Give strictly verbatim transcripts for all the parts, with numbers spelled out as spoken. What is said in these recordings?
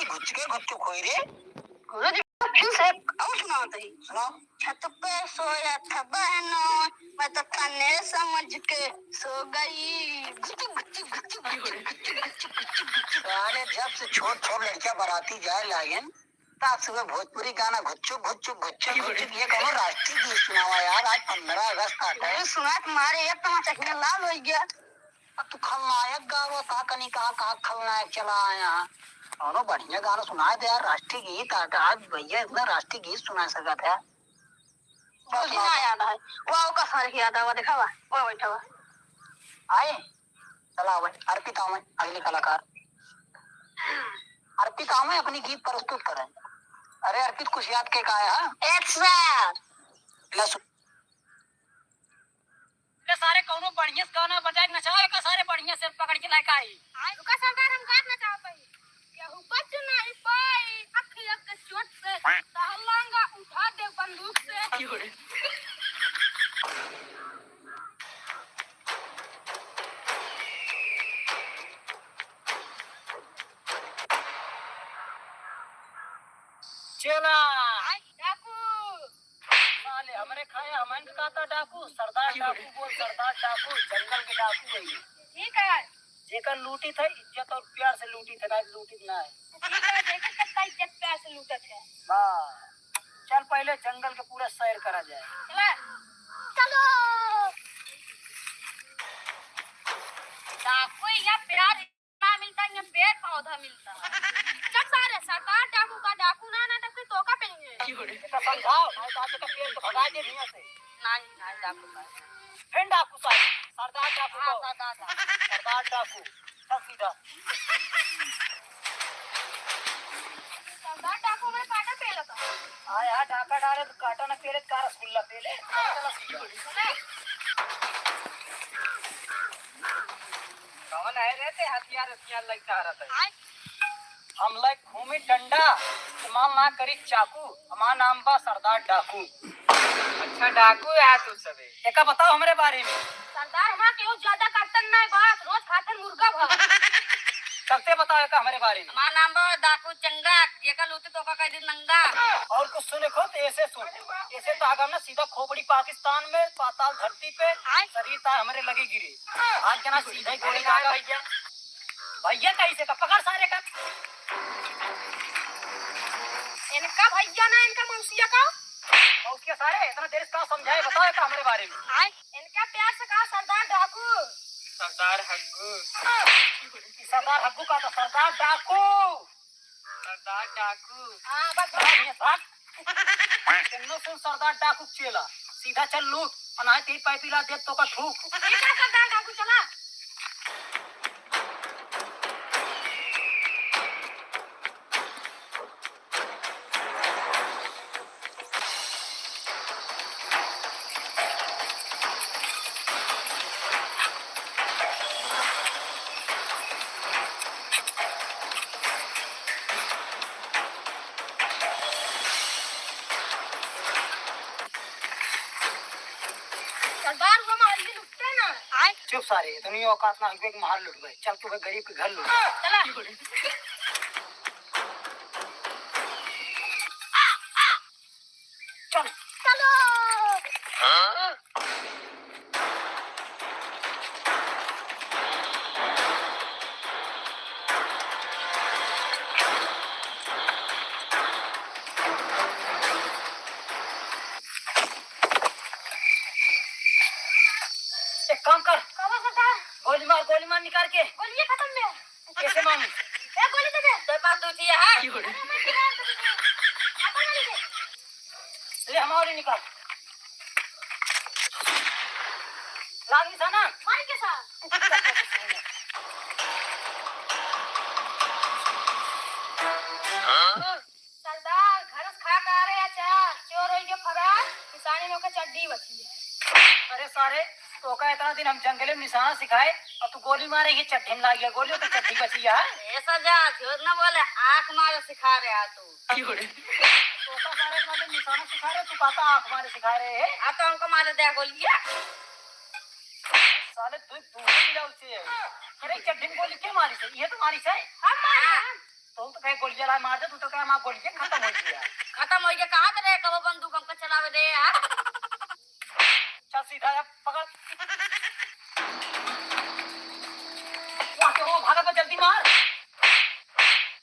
घुच्चुक घुच्चुक होई रे। गुरुजी, फिर से और सुनाओ तो ही। सुनाओ। छत पे सोया था बहनों, मैं तो तन्ने समझ के सो गई। गुचुक, गुचुक, गुचुक, गुचुक, गुचुक, गुचुक, गुचुक। अरे, जब से छोट छोट लड़कियां बराती जाए लागेन, तब से वे भोजपुरी गाना घुच्चुक, घुच्चुक, घुच्चुक, घुच्चुक, ये कौनो राष्ट्रीय गीत सुनावा यार, आज पन्द्रह अगस्त आटा है। सुना तुम्हारे एक तमाचा लाल हो गया। अब तू खलनायक गावत हा, कनी कहा, कहा खलनायक चला आया। कौनो बढ़िया गाना सुनाए दे यार, राष्ट्रीय गीत आ, आज भैया इतना राष्ट्रीय गीत सुना सकत है। मुझे ना याद है। वाह, ओका सारे की याद आवा, देखा वा, वाह, बैठा वा। आए, चला आवे, अर्पित आवे, अगले कलाकार। अर्पित आवे, अपनी गीत प्रस्तुत करें। अरे अर्पित, कुछ याद के का है, हाँ? Yes sir। ले सुन। ए सारे कौनो बढ़िया से गाना बजाए के नचाओ, एका सारे बढ़िया से पकड़ के लेके आई। रुका सरदार, हम गात नचावत हई। केहू बच नाहीं पाई अखिया के चोट से, तहलंगा उठा दे बंदूक से। चला। डाकू। साले हमरे खाए, हमन के कहता डाकू, सरदार डाकू बोल, सरदार डाकू, जंगल के डाकू है ये। ठीक है। जेकर लूटित है, इज्जत और प्यार से लूटित है, ना लूटित ना है। ठीक है, जेकर कितना इज्जत प्यार से लूटत है। वाह। चल पहले जंगल के पूरा सैर करा जाए। चला। चलो। डाकू यहाँ प्यार ना मिलता, यहाँ पेड़ पौधा मिलता। चल सारे, सरदार डाकू का डाकू ना, ना तो फिर तोका पेंगे। एका समझाओ, नहीं तो आज एका पेड़ को भगा दे यहाँ से। नहीं, नहीं, डाकू का। फिर डाकू साहब, सरदार डाकू हाँ, को। सरदार डाकू। सरदार डाकू, चल सीधा। सरदार डाकू में काटा पेलता। हाँ यार, डाका डाले तो काटा ना पेले, का रसगुल्ला पेले। चल सीधा। चले। कौन है रे ते हथियार, हथियार लइका हरत है? हम लइक घूमी डंडा, इस्तेमाल ना करी चाकू, हमार नाम बा सरदार डाकू। अच्छा डाकू है तू सबे। एका बताओ हमरे बारे में। सरदार हमार केहू ज्यादा करतन ना बा, रोज खातन मुर्गा भा। चलते बताओ एका हमरे बारे में। हमार नाम बा डाकू चंगा, जेका लूटी तोका कह दी नंगा। और कुछ सुने को तो ऐसे सुन, ऐसे तो आगम ना सीधा खोपड़ी पाकिस्तान में, पाताल धरती पे, आय। शरीर ता हमरे लगे गिरे। आज के ना सीधा ही गोली दागा। भैया, भैया कैसे का? पकड़ सारे का। इनका भैया ना, इनका मौसिया का। मौसिया सारे, इतना देर से का समझाए, बताओ का हमरे बारे में। आय। इनका प्यार से कहा सरदार डाकू। सरदार हग्गू। सरदार हग्गू का तो सरदार डाकू। सरदार डाकू। हाँ, बस, बस। भाग, ये भाग। तुमने सुन सरदार डाकू चेला, सीधा चल लूट, अनाहे तेरी पाइपी ला दे तो का थूक। ठीक है सरदार डाकू, चला। सरदार, वो मार के लुटते ना। आय। चुप सारे, इतनी औकात ना हुई कि मार लुट गए। चल, तू गरीब के घर लुट। चला। चल। चलो। एक काम कर। का बा सरदार? गोली मार, गोली मार निकाल के। गोलियां खत्म बे। कैसे मांगी? ए, गोली दे दे। तेरे पास दो थी है। अरे, मैं गिरा दे दे। अपन वाली दे। ले, हमारी निकाल। लागी था ना? मारी के साथ। सरदार, घर से खा के आ रहे अचार, चोर होई के फरार, निशाने में ओकर चड्डी बची है। अरे सारे, तोका इतना दिन हम जंगले में निशाना सिखाए, और तू गोली मारे, ये चड्डी में लाग गया गोली, तो चड्डी बची है। ए सरदार, झूठ ना बोले, आँख मारे सिखा रहे आ तू। तोका सारे इतना दिन निशाना सिखा रहे, तू कहता आँख मारे सिखा रहे है। आ तो हमको मारे दे गोली। साले तू, तू ही मिला उसे। अरे चड्डी में गोली के मारी से? ये तो मारी से। हम मारे। तो तो गोलिया ला मार दे, तू तो कहे हमार गोलिया खतम होइ गया। खतम होइ गया, कहाँ से रहे कबो बंदूक हमका चलावे दे यार। चल सीधा अब पकड़। वाह, चोरवा भागत बा, जल्दी मार।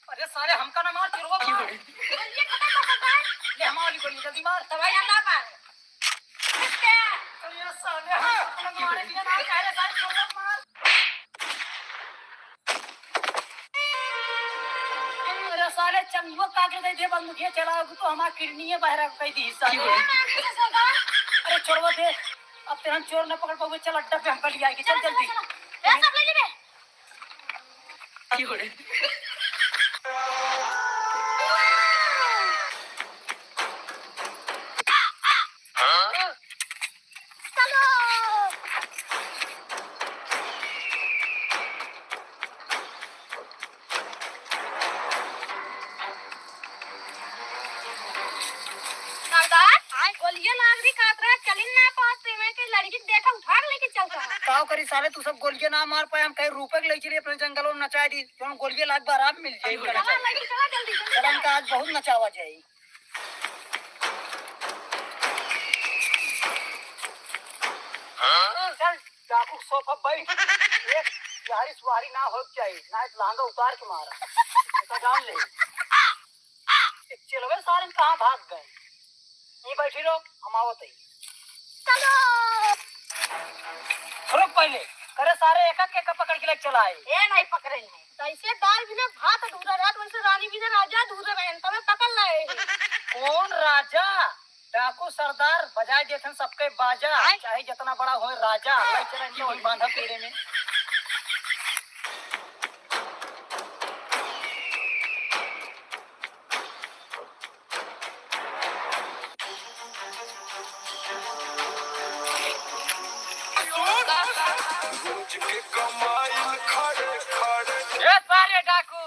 अरे सारे हमका ना मार, चोरवा मार। गोलिया खतम बा सरदार। ले हमार वाली गोली, जल्दी मार। तो भाई हम ना मार। अरे साले, हम अपना मारे बिना ना कहे, सारे चोरवा मार। अरे साले, चंगुआ काट के दे दे बंदूकिया चलाओ, तू हमार किडनी है बहरा कह दी साले। अरे चोरवा दे, अब तेहन चोर न पकड़ पावे, चल अड्डा पे हमका लिया के, चल जल्दी। ए, सब ले ले बे। सरदार, आय गोलिया लाग रही, काट रहा, चलिन ना पास, ते मैं के लड़की के देखा, उठा के लेके चलता है। काव करी साले, तू सब गोलिया ना मार पाए, हम कहीं रूपक ले चली अपने जंगल में नचाए दी, जौन गोलिया लाग बा आराम मिल जाई। चला, लड़की चला जल्दी, जल्दी चला, चला। इनका आज बहुत नचावा जाई। चल, डाकू सोफा बैठ। एक यारी सुवारी ना हो जाए, ना एक लहंगा उतार के मारा। ऐसा जान ले। एक चलवे सारे कहाँ भाग गए? ये बैठी रहो, हम आवत है। चलो। रुक पहले, करे सारे एक एक के पकड़ के लेके चला आए। ए नहीं पकड़े हैं। जैसे दाल बिना भात अधूरा रहत, वैसे रानी बिना राजा अधूरा रहन। तबे पकड़ लाए हैं। कौन राजा? डाकू सरदार बजाए देथन सबके बाजा, आय। चाहे जितना बड़ा होए राजा, आय। ले चला इनके वही बांधा पेड़े में। ए सारे डाकू,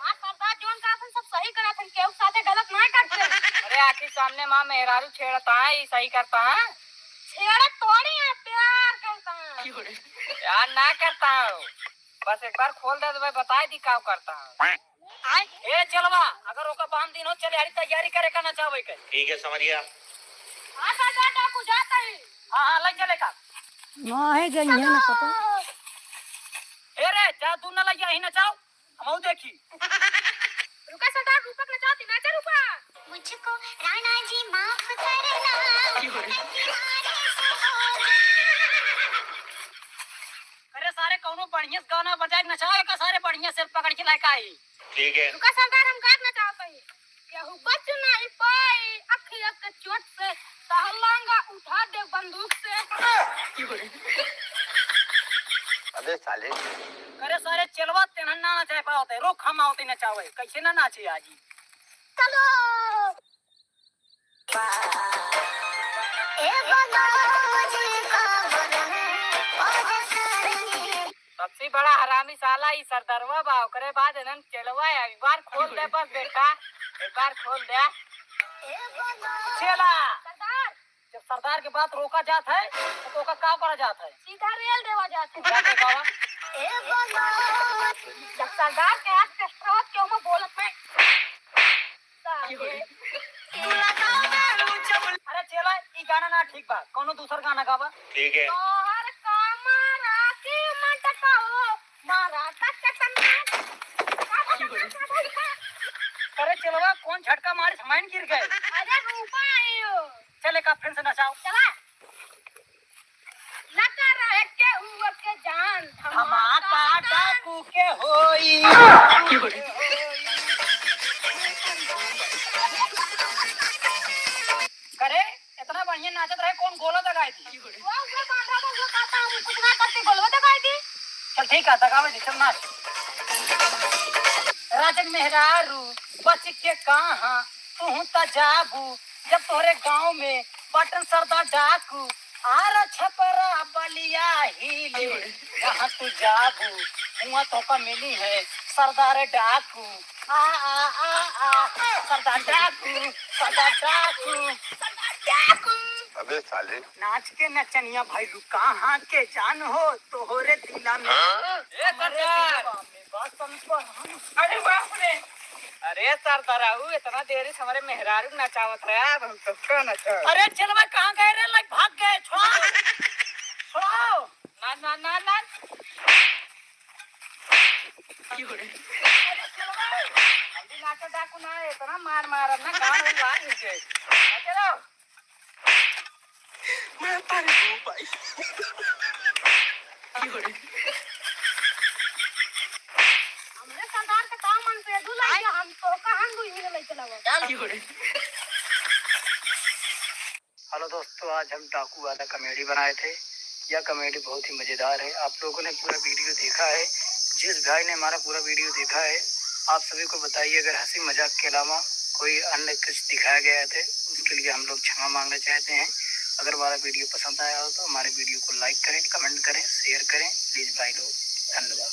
हाँ सरदार, जौन का अपन सब सही करत हन, केहू के साथे गलत ना करते। अरे आखिर सामने माँ मेहरारू छेड़ता है, ई सही करता है? छेड़त थोड़ी है, प्यार करता है। प्यार ना करता हूँ, बस एक बार खोल दे तो मैं बता दी का करता हूँ। ए चलवा, अगर ओका बांध दिन हो, चले हरी तैयारी करे का नचावे के। ठीक है, समझ गया। हाँ सरदार, डाकू जाता है। हाँ हाँ, लग चले का। ना है जाइए ना पता। ए रे, जा तू ना लग जा, ही नचाओ। हमहू देखी। रुका सरदार, रूपक नचाओ, दिनाचा रूपा। मुझको राणा जी माफ करना। अरे सारे कौनो बढ़िया से गाना बजाए के नचाओ, एका सारे बढ़िया से पकड़ के लेके आई। ठीक है। रुका सरदार, हम गाना नचाओ पहले। केहू बच नहीं पाई, अखिया के चोट से, तहलांगा उठा दे बंदूक से। अबे साले। करे सारे चलवा तेनहन ना नचाए पावत है, रुक हम आवते नचावे, कैसे ना नाचे आज। चलो। ए बंदूक जी का बदन, ओ जसनी। सबसे बड़ा हरामी साला ई सरदरवा बा, ओकरे बाद इन्हन चेलवा है। एक बार खोल दे बस बेटा, एक बार खोल दे। चेला, सरदार। जब सरदार के बात रोका जात है, तो ओका का करा जात है? सीधा रेल देवा जात है। जाके गावा। जब सरदार के हाथ कष्ट रहत, केहू में बोलत नहीं। अरे चेला, ई गाना ना ठीक बा, कौनो दूसर गाना गावा। ठीक है। तोहर कमरा की मटकाओ, मारा टक टक टक। अरे चेलवा, कौन झटका मारिस, हमैं गिर गए। अरे रूपा आयो। चल, एक फिर से नचाओ। चला। लगा रहे केहू के जान, धमाका धमाका डाकू के होई। करे, इतना बढ़िया नाचत रहे, कौन गोला दगाई दी? वो ऊपर बांधा बा, वो कहता, हम कुछ ना करते, गोलवा दगाई दी। चल ठीक है, दगावे दे, चल नाच। राजन मेहरारू, बच के कहाँ तू त जाबू, जब तोहरे गाँव में बाटन सरदार डाकू, आरा छपरा बलिया हिले, जहाँ तू जाबू, हुआ तोहका मिली है सरदार डाकू। आ, आ, आ, आ, सरदार डाकू, सरदार डाकू, सरदार डाकू। अबे साले। नाच के नचनिया भइलू कहाँ के जान हो, तोहरे दिला में। हाँ? ए हमरे सरदार। दिलवा में बा संपरान। अरे बाप रे। रे सरदाराऊ, इतना देरी से हमरे मेहरारू नचावत रहे, अब हम तोका नचाओ। अरे चलवा, कहाँ गए रे? लग भाग गए, छोड़ाओ। छोड़ाओ। ना, ना, ना, ना। अरे चलवा। अभी नाचा डाकू ना, इतना मार मारब ना, गाँव में लाग नीचे। चलो। मैं परी हूँ भाई। हमरे सरदार के काम मन पे दू लइके, हम तो कहाँ दुई मिले लइके लगो। चल। हेलो दोस्तों, आज हम डाकू वाला कॉमेडी बनाए थे। यह कॉमेडी बहुत ही मज़ेदार है। आप लोगों ने पूरा वीडियो देखा है। जिस भाई ने हमारा पूरा वीडियो देखा है, आप सभी को बताइए, अगर हंसी मजाक के अलावा कोई अन्य कुछ दिखाया गया है, तो उसके लिए हम लोग क्षमा मांगना चाहते हैं। अगर हमारा वीडियो पसंद आया हो, तो हमारे वीडियो को लाइक करें, कमेंट करें, शेयर करें, प्लीज भाई लोग। धन्यवाद।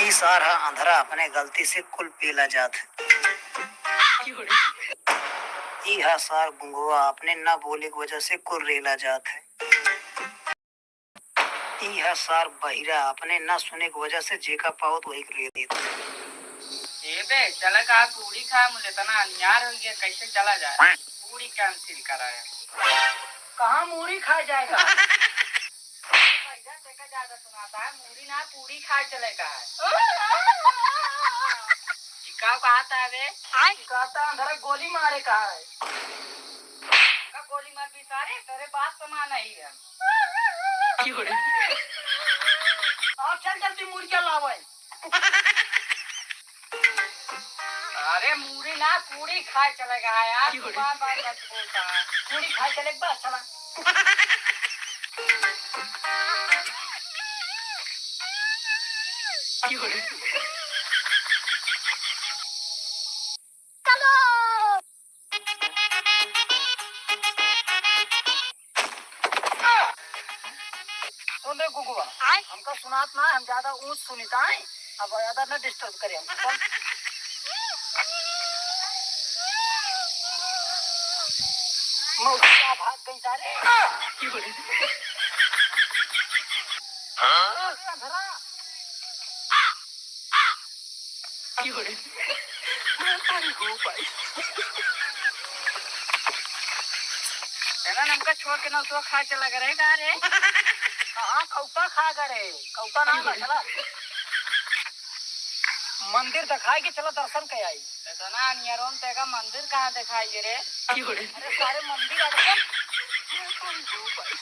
ई सार ह अंधरा, अपने गलती से कुल पेला जात है। ई ह सार गुंगवा, अपने ना बोले के वजह से कुल रेला जात है। ई ह सार बहिरा, अपने ना सुने के वजह से जेका पावत वही के रेल देत। ए बे, चला का पूरी खा, मुझे इतना अनियार हो गया, कैसे चला जाए? पूरी कैंसिल कराया। कहाँ मूरी खाए जाएगा? भैया, तेका ज्यादा सुनाता है, मूरी ना, पूरी खाए चले का है। ई का कहता है बे? ई कहता अंधरा गोली मारे का है। का गोली मार भी सारे, तेरे बात तो ना नहीं है। क्यों रे? अब चल जल्दी मुर्गा लावे। अरे मूरी ना, पूरी खाए चले गया है यार, क्यों रे? बार बार सच बोलता है। पूरी खाए चले, बस चला। क्यों रे? सुन रे गुगुआ, आय? हमका सुनात ना, हम ज्यादा ऊंच सुनित आए, अब ज्यादा ना डिस्टर्ब करे हमको। चल। मौसी का भाग गई सारे। हाँ? की हो रे? मैं परी हूँ भाई। चला ना, हमका छोड़ के ना तो खा चला करे का रे? कहाँ कौता खा करे? कौता ना की हो रे? चला। मंदिर दिखाई के चला दर्शन के आई। इतना नियरों तेका मंदिर कहाँ दिखाई दे रे? की हो रे? अरे सारे मंदिर आ गए। मैं परी हूँ भाई।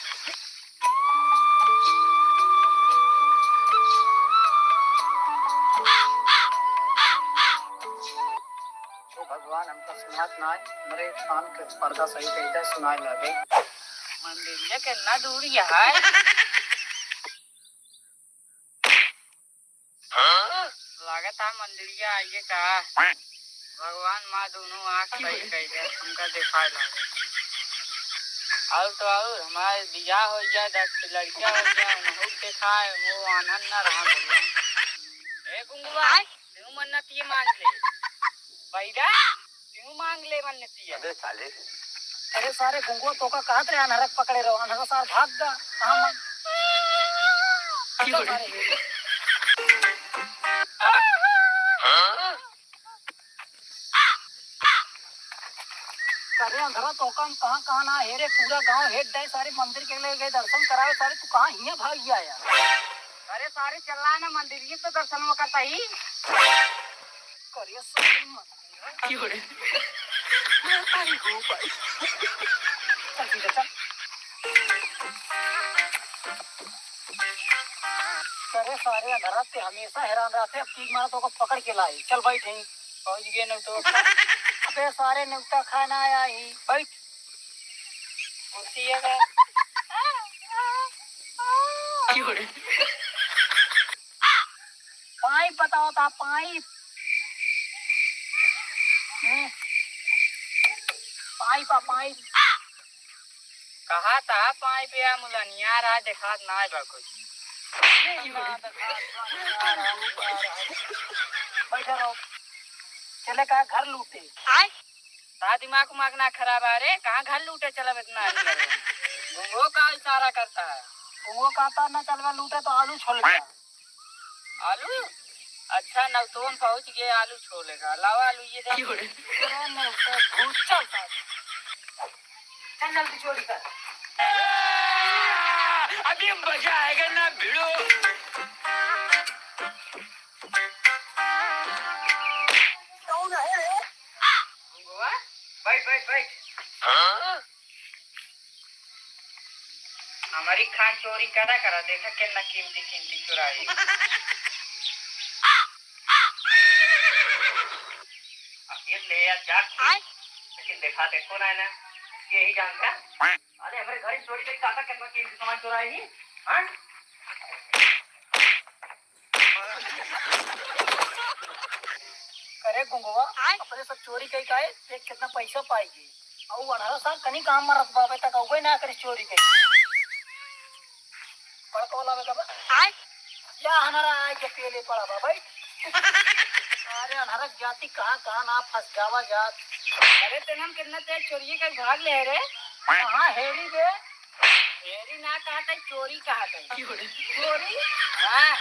ओ भगवान, हमका सुनात ना है, हमरे कान के पर्दा सही कइके सुनाए लागे। मंदिरिया केतना दूर है? लागत है मंदिरिया आइए का। भगवान माँ दोनों आँख सही कइ दे, हमका देखाए लागे। और तो और हमारे बियाह हो गया, दस ठे लड़कियाँ हो गया, उन्हों देखाए, वो आनंद ना रहा भगवान। ए गुंगवा, आय? तू मन्नतिये मांग ले। बैरा, तू मांग ले मन्नतिये। अबे साले। अरे सारे गुंगवा तोका कहत रहे अनहरक पकड़े रहो, अनहरा सार भाग गा। कहाँ मन? की हो रे? सारे। अरे अंधरा तोका हम कहाँ कहाँ ना हेरे, पूरा गांव हेर दे, सारे मंदिर के ले गए दर्शन करावे, सारे तू कहाँ हियाँ भाग गया यार? अरे सारे चला ना मंदिर, ये तो दर्शन वो करता ही। करिए सारे मंदिर। की हो रे? मैं परी हूँ भाई। चल ठीक है, चल। अरे सारे अंधरा ते हमेशा हैरान रहते, अब तीन मारा तो को पकड़ के लाई। चल बैठ यहीं। पहुँच गए नेवता। अबे सारे नेवता खाए ना आया ही। बैठ। कुर्सी है बे। की हो रे? पाई बताओ था, पाई। हम्म। पाई पा, पाई। कहा था पाई पे आ मुलनिया रहा, देखात ना बा कुछ। नहीं, ना देखात बा। बैठा रहो। चले का घर लूटे। आय? ता दिमाग उमाग ना खराब है रे, कहाँ घर लूटे चलब इतना आदमी है? गुंगो का इशारा करता है। गुंगो कहता ना चलवा लूटे तो आलू छोल गया। आलू? अच्छा, नौतवन पहुँच गए आलू छोले का। लावा आलू ये दे। क्यों रे? अरे नहीं, तो भूत चल साथ। चल जल्दी चोरी कर। अभी मजा आएगा ना भिड़ो। कौन है रे? गुंगवा, बैठ, बैठ, बैठ। हाँ? हमारी खान चोरी करा करा, देखा कितना कीमती कीमती चुराई। अब ये ले यार, जा। आय। लेकिन देखा देखो ना, ना, यही जानता। अरे, हमारे घर चोरी करी, काका कितना कीमती सामान चुराई, हाँ? अरे गुंगवा, आय। अपने सब चोरी कई काहे? देख कितना पैसा पाएगी। अउ अनहरा सार कनी काम मरत बाबे तक अउबे ना करे चोरी कई। पड़को लावे का बा? आय। या अनहरा आए के पेले पड़ा बा भाई। अरे अनहरा जाति कहाँ कहाँ ना फंस जावा जात। अरे तेनम कितना तेज चोरी के भाग ले रे। कहाँ हेरी बे? चोरी ना कहत है, चोरी कहत है। चोरी? हाँ।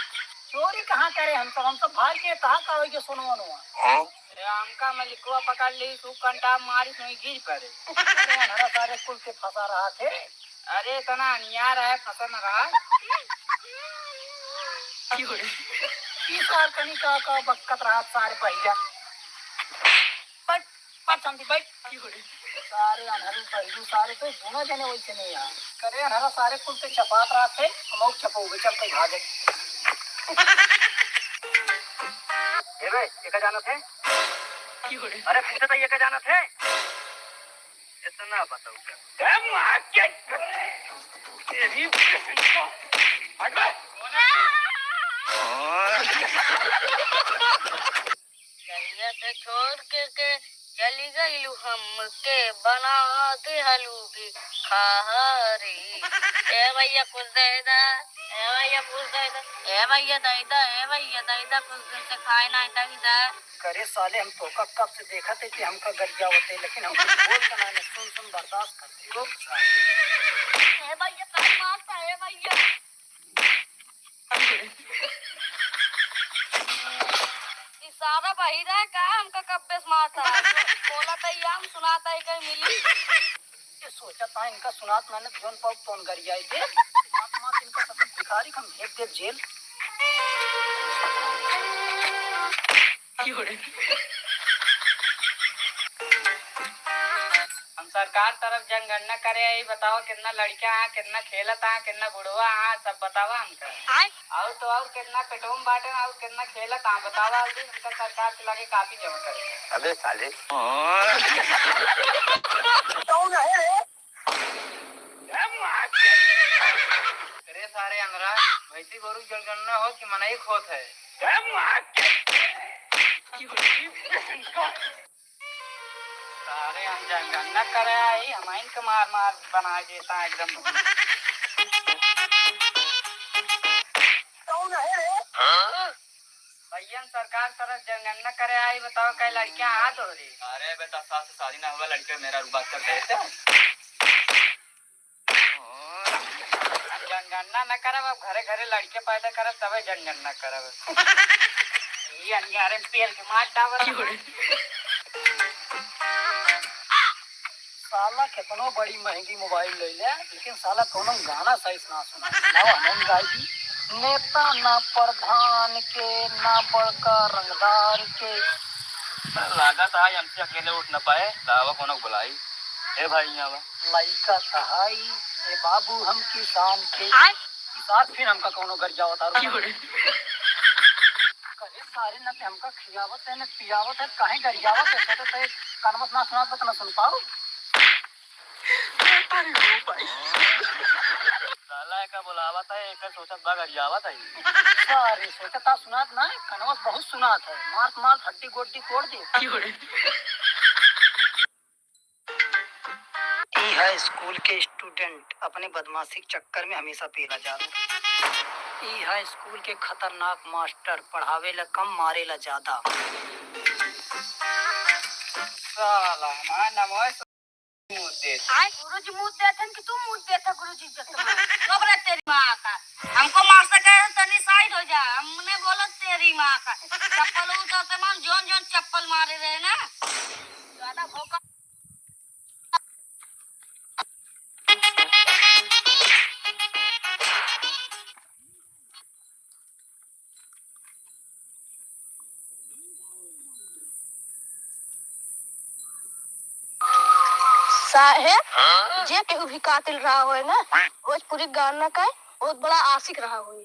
चोरी कहाँ करे हम सब? हम सब भाग गए, कहाँ का होई के सोनवा नोवा? हाँ? अरे हमका मलिकवा पकड़ ली, सू कंटा मारी, सोई गिर पड़े। अरे हमारा सारे कुल के फंसा रहा थे। अरे इतना अनियार है, फंसा न रहा। ई सार कनी का का बक्कत रहा सारे पहिया। बैठ, बैठ शांति, बैठ। सारे अनहरू बहिरू, सारे तो दोनों जने वैसे नहीं यार। करे अनहरा सारे कुल से चपात रहा थे, हम और चपौगे चल के भागे। ए बे, ये का जानत है? अरे पूछे तो ये का जानत है? इतना बताओ क्या? ए माँ के तेरी बहन को। हट बे। कहिया से छोड़ के, के चली गईलू हमके, बना दिहलू भिखारी। ए भैया कुछ दे दा, ए भैया कुछ दे दा, ए भैया दे दा, ए भैया दे दा, कुछ दिन से खाए ना दे दा। करे साले, हम तोका कब से देखत है कि हमका गरियावत है, लेकिन हम कुछ बोल के ना, सुन सुन बर्दाश्त करते हो। ए भैया, कब मारता है भैया? ई सारा बहिरा है का? हमका कब्बे से मारता है। बोला तो ये हम सुनाता है कहीं मिली। ये सोचा था इनका सुनात मैंने जोन पाऊ तोन गरियाई दे। मात मात इनका सब भिखारी हम भेज दे जेल। हम सरकार तरफ जनगणना करे आई, बतावा कितना लड़का है, कितना खेलत है, कितना बुढ़वा है, सब बतावा हमका। आय। और तो और कितना पेटोम बाटे और कितना खेलत है, बतावा और भी हमका सरकार के लगे कापी जमा करे। अबे साले। कौन है रे? अरे सारे अंगरा, भैंसी गोरू जनगणना हो कि मनई खोत है? सारे हम जनगणना करे आई, हम इनके मार मार बना देता एकदम। कौन है रे? भैया, हम सरकार तरफ जनगणना करे आई, बताओ कै लड़कियां हाथ हो रही? अरे बेटा, सास से शादी ना हुआ, लड़के मेरा रुबाब कर देते। जनगणना न करब, अब घरे घरे लड़के पैदा करब, तबे जनगणना करब। ये अंगारे में पेल के मार डावल। साला केतनो बड़ी महंगी मोबाइल ले ले, लेकिन साला कोनो गाना सही से ना सुना। लावा हम गाई दी। नेता ना प्रधान के, ना बड़का रंगदार के। लागत है हमसे अकेले उठ न पाए, लावा कोनो बुलाई। ए भाई, यहाँ आवा। लइका कहाई, ए बाबू हम किसान के। आय। सार फिर हमका कौनो गरियावत आरो। क्यों रे? करे सारे न ते हमका खियावत है, न पियावत है, काहे गरियावत है? सोचत है, कानवा से ना सुनात बा, त ना सुन पाओ। अरे हो भाई। साला एका बोलावत है, एकर सोचत बा गरियावत है। सारे सोचत आ सुनात ना, कानवा से बहुत सुनात है। मार मार हड्डी गोड्डी तोड़ दे। क्यों रे? ई है स्कूल के स्टूडेंट, अपने बदमाशी के चक्कर में हमेशा पेला जात। ई है स्कूल के खतरनाक मास्टर, पढ़ावे ला कम, मारे ला ज्यादा। साला, हमार नमो मुँह देत। आय, गुरुजी मुँह देत हन कि तू मुँह देत है गुरुजी इज्जत में? चुप रह तेरी माँ का। हमको मार सके है, तनी साइड हो जा। हमने बोला तेरी माँ का। साहेब, जे केहू भी कातिल रहा होए ना, भोजपुरी गाना का बहुत बड़ा आशिक रहा होए।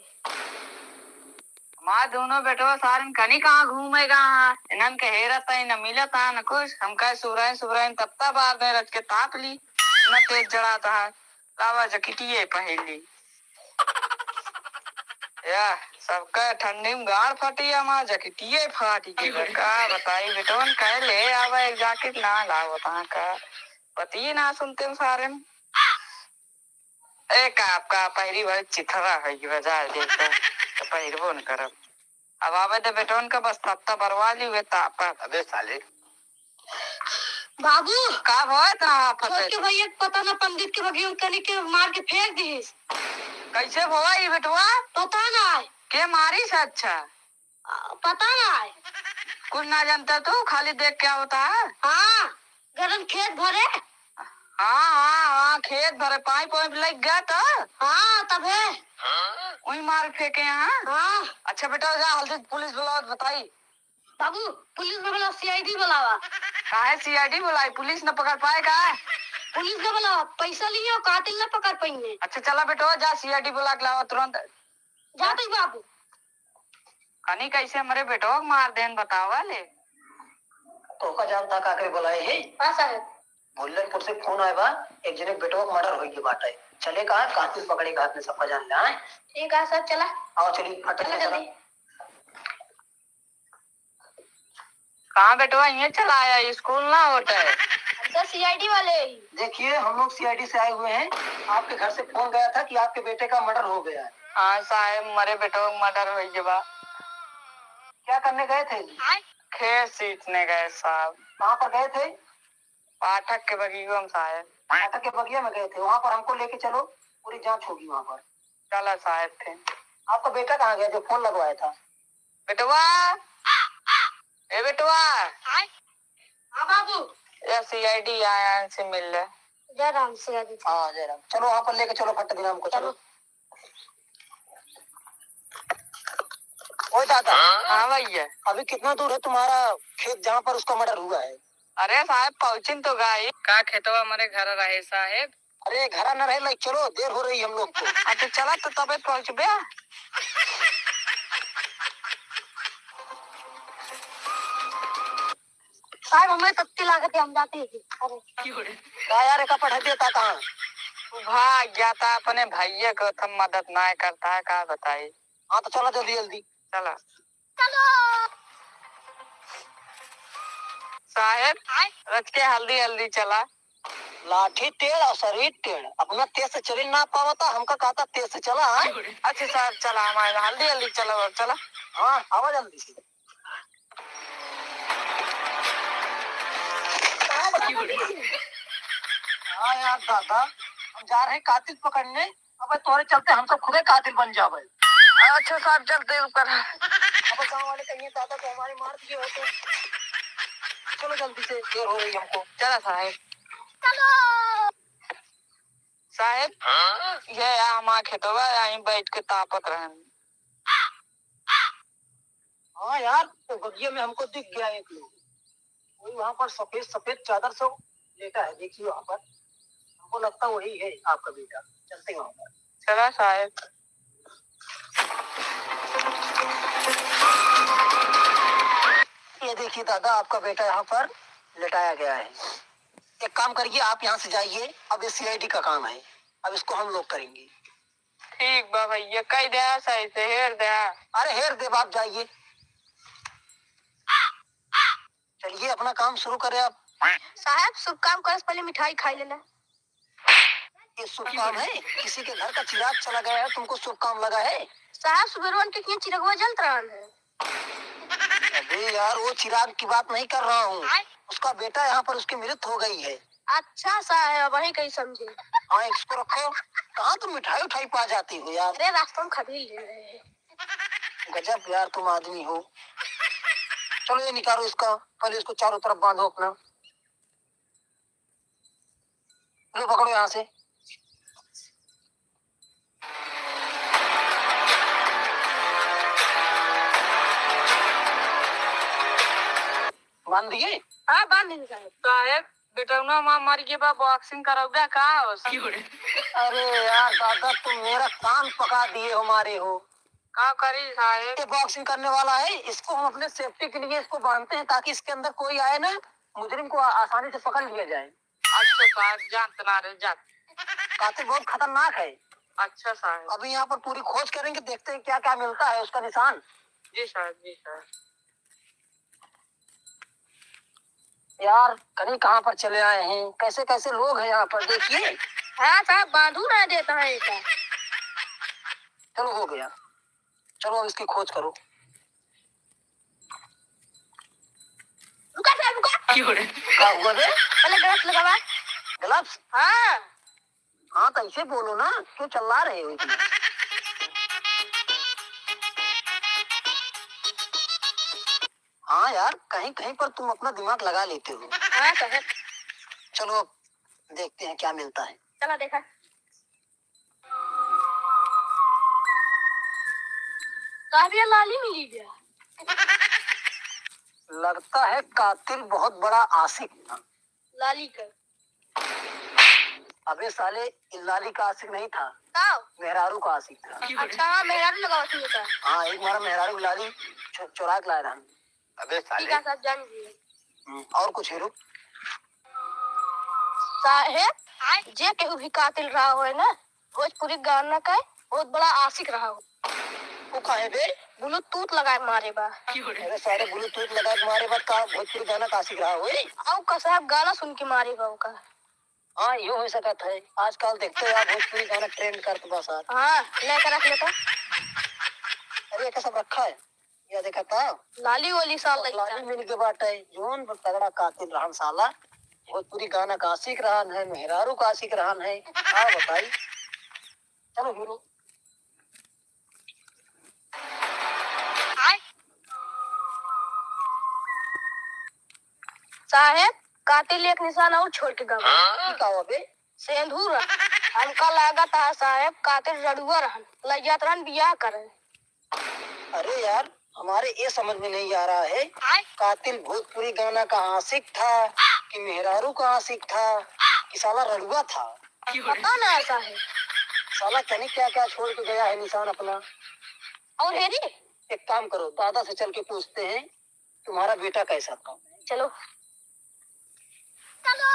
हमार दोनों बेटवा सारन कनी कहाँ घूमे गा हाँ? इन्हन के हेरत है, न मिलत है, न कुछ। हम कहे सुबराइन, सुबराइन तब तब बार दे रच के ताप ली, न तेज जड़ात है। लावा जकिटिये पहिली। या, सबका ठंडी में गाड़ फटी, हमार जकिटिये फाटी के बा। का बताई बेटवन, कहे ले आवा एक जाकेट, ना लावत हाँ का। पतिये ना सुनते हैं सारे में। ए, का आपका पहिरी भर चिथरा है कि बजाय दे तो, तो पहिरबो न करब। अब आवे दे बेटवन का, बस तत्ता बरवा ली हुए तापत। अबे साले। बाबू, का भवा इतना हाफत छोट है? के भैया के पता ना, पंडित के बगियों कनी के मार के फेंक दिहिस। कैसे भवा ई बेटवा? पता ना है। के मारिस? अच्छा। आ, पता ना है। कुछ ना जानता तू, खाली देख के आवता है। हाँ, गरम खेत भरे। हाँ, हाँ, हाँ, खेत भरे, पाइप वाइप लग गया तो। हाँ, तबे। वही मार फेंके हैं। हाँ। अच्छा बेटा, जा हल्दी पुलिस बुलावा, बताई। बाबू, पुलिस न बुलावा, सीआईडी बुलावा। काहे सीआईडी बुलाई? पुलिस न पकड़ पाए का? पुलिस न बुलावा, पैसा लिए और कातिल न पकड़ पाएंगे। अच्छा चला बेटवा, जा सीआईडी बुला के लावा तुरंत। जाते ही बाबू। कनी कैसे हमरे बेटवा के मार देन बतावा ले। तोहका जानता का करे बुलाए है? हाँ साहेब। भुल्लनपुर से फोन आए बा, एक जने के बेटवा के मर्डर होई के बाटे। चले का है, कातिल पकड़े का हाथ में सबका जान ले आए। ठीक है सर, चला। आओ चली, फट चला से चला। जल्दी। कहाँ बेटवा, ये चला आया, स्कूल ना होता है। हम तो सीआईडी वाले ही। देखिए, हम लोग सीआईडी से आए हुए हैं। आपके घर से फोन गया था कि आपके बेटे का मर्डर हो गया है। हाँ साहेब, मरे बेटवा का मर्डर हो गया बा। क्या करने गए थे? खेत सींचने गए साहब। कहाँ पर गए थे? पाठक के बगिया में साहेब। पाठक के बगिया में गए थे, वहाँ पर हमको लेके चलो, पूरी जांच होगी वहाँ पर। चला साहेब थे। आपका बेटा कहाँ गया जो फोन लगवाया था? बेटवा, ए बेटवा। हाँ बाबू। ये सीआईडी आया, इनसे मिल ले। जय राम सीआईडी। हाँ, जय राम। चलो वहाँ पर लेके चलो, फट दिना हमको, चलो। चलो। ओ दादा। हाँ भैया। अभी कितना दूर है तुम्हारा खेत जहाँ पर उसका मर्डर हुआ है? अरे साहेब, पहुँचिन तो गई। का खेतवा हमरे घर रहे साहेब? अरे घरा न रहे, लाइक चलो, देर हो रही हम लोग को। अच्छा चला तो तबे पहुँचबे। साहेब, हमें तत्ती लागत है, हम जाते हैं। अरे। का यार, एका पठा देता कहाँ? भाग जाता अपने भैया को, तब मदद ना करता है, का बताई। हाँ, तो चला जल्दी जल्दी। चला। साहेब, रच के हल्दी हल्दी चला। लाठी टेढ़ और शरीर टेढ़, अपना तेज से चली ना पावता, हमका कहता तेज से चला, हाँ? अच्छा साहेब, चला, हमारे हल्दी हल्दी चला, चला। हाँ, आवा जल्दी से। हाँ यार दादा, हम जा रहे हैं कातिल पकड़ने। अबे तोरे चलते हम सब खुदे कातिल बन जावे। अच्छा साहब, चलते ऊपर। अबे गाँव वाले कहिए दादा को हमारे मार दिए होते। चलो जल्दी से, देर हो रही हमको। चला साहेब। चलो। साहेब, ये आ हमार खेतवा, यहीं बैठ के तापत रहन। हाँ यार, तो बगिया में हमको दिख गया एक लोग, वही वहाँ पर सफेद सफेद चादर से लेटा है, देखिए वहाँ पर, हमको लगता वही है आपका बेटा। चलते हैं वहाँ पर। चला साहेब। ये देखिए दादा, आपका बेटा यहाँ पर लेटाया गया है। एक काम करिए, आप यहाँ से जाइए, अब ये सीआईडी का काम है, अब इसको हम लोग करेंगे। ठीक बा भैया, कह दे सही से, हेर दे। अरे हेर दे बाप, जाइए। चलिए अपना काम शुरू करें आप। साहब, शुभ काम करे से पहले मिठाई खाई लेना। ये शुभ काम है? किसी के घर का चिराग चला गया है, तुमको शुभ काम लगा है? साहब, सुबेरवन के किए चिरगवा जलत रहन है। अबे यार, वो चिराग की बात नहीं कर रहा हूँ। आय? उसका बेटा यहाँ पर, उसकी मृत हो गई है। अच्छा साहब, वही कहीं समझे। हाँ, इसको रखो। कहाँ तुम मिठाई उठाई पा जाती हो यार? अरे, रास्ता में खरीद ले रहे हैं। गजब यार तुम आदमी हो। चलो ये निकालो इसका, पहले इसको चारों तरफ बांधो अपना। लो पकड़ो यहाँ से। बांध दिए? हाँ, बांध दीजिए साहब। साहब, बेटौना माँ मर गए बा, boxing करौगा का हो? अरे यार दादा, तुम मेरा कान पका दिए हो, मारे हो। का करी साहेब? ये boxing करने वाला है, इसको हम अपने safety के लिए इसको बांधते हैं, ताकि इसके अंदर कोई आए ना, मुजरिम को आ-, आसानी से पकड़ लिया जाए। अच्छा साहेब, जानत ना रहे, जात। कातिल बहुत खतरनाक है। अच्छा साहेब। अभी यहाँ पर पूरी खोज करेंगे, देखते हैं क्या क्या मिलता है उसका निशान। जी साहेब, जी साहेब। यार, कहीं कहाँ पर चले आए हैं, कैसे कैसे लोग हैं यहाँ पर, देखिए। हाँ साहेब, बांधू ना देता है इनका। चलो, हो गया, चलो अब इसकी खोज करो। रुका साहेब, रुका। का हुआ बे? पहले gloves लगावा। Gloves? हाँ। हाँ, तो ऐसे बोलो ना, क्यों चिल्ला रहे हो इतना? हाँ यार, कहीं कहीं पर तुम अपना दिमाग लगा लेते हो। हाँ साहेब। चलो अब देखते हैं क्या मिलता है। चला देखा। का भैया, लाली मिली गया। लगता है कातिल बहुत बड़ा आशिक था। लाली का। अबे साले, इ लाली का आशिक नहीं था, का? मेहरारू का आशिक था। अच्छा, हाँ, मेहरारू लगावत ही था। हाँ, एक बार मेहरारू की लाली चु-, चुरा के लाए रहन। अबे साले। ठीक है, सब जान लिए। हम्म, और कुछ हीरो? साहेब, जे केहू भी कातिल रहा होए ना, भोजपुरी गाना का बहुत बड़ा आशिक रहा हो। वो काहे बे? Bluetooth लगाए मारे बा। अरे सारे Bluetooth लगाए मारे बा, का भोजपुरी गाना का आशिक रहा होए? अउ का साहेब, गाना सुन के मारे बा ओका। हाँ, यो हो सकत है। आजकल देखते हो आप, भोजपुरी गाना trend करत बा सार। हाँ, लेके रख लेता। अरे, एका सब रखा है। या देखा था? लाली वाली साल और लइका। लाली मिल के बाटे, जौन तगड़ा कातिल रहन साला। भोजपुरी गाना का आशिक रहन है, मेहरारू का आशिक रहन है। का बताई? चलो हीरो। साहेब, कातिल एक निशान और छोड़ के गवा। ई का हुआ बे? सेंधुर। हमका लागत है साहेब, कातिल रड़ुआ रहन, लइ जात रहन बियाह करे। अरे यार, हमारे ये समझ में नहीं आ रहा है, कातिल भोजपुरी गाना का आशिक था कि मेहरारू का आशिक था कि साला रड़ुआ था? पता ना ऐसा है। साला कहीं क्या क्या छोड़ के गया है निशान अपना। और हेरी? एक काम करो, दादा से चल के पूछते हैं, तुम्हारा बेटा कैसा था? चलो। चलो।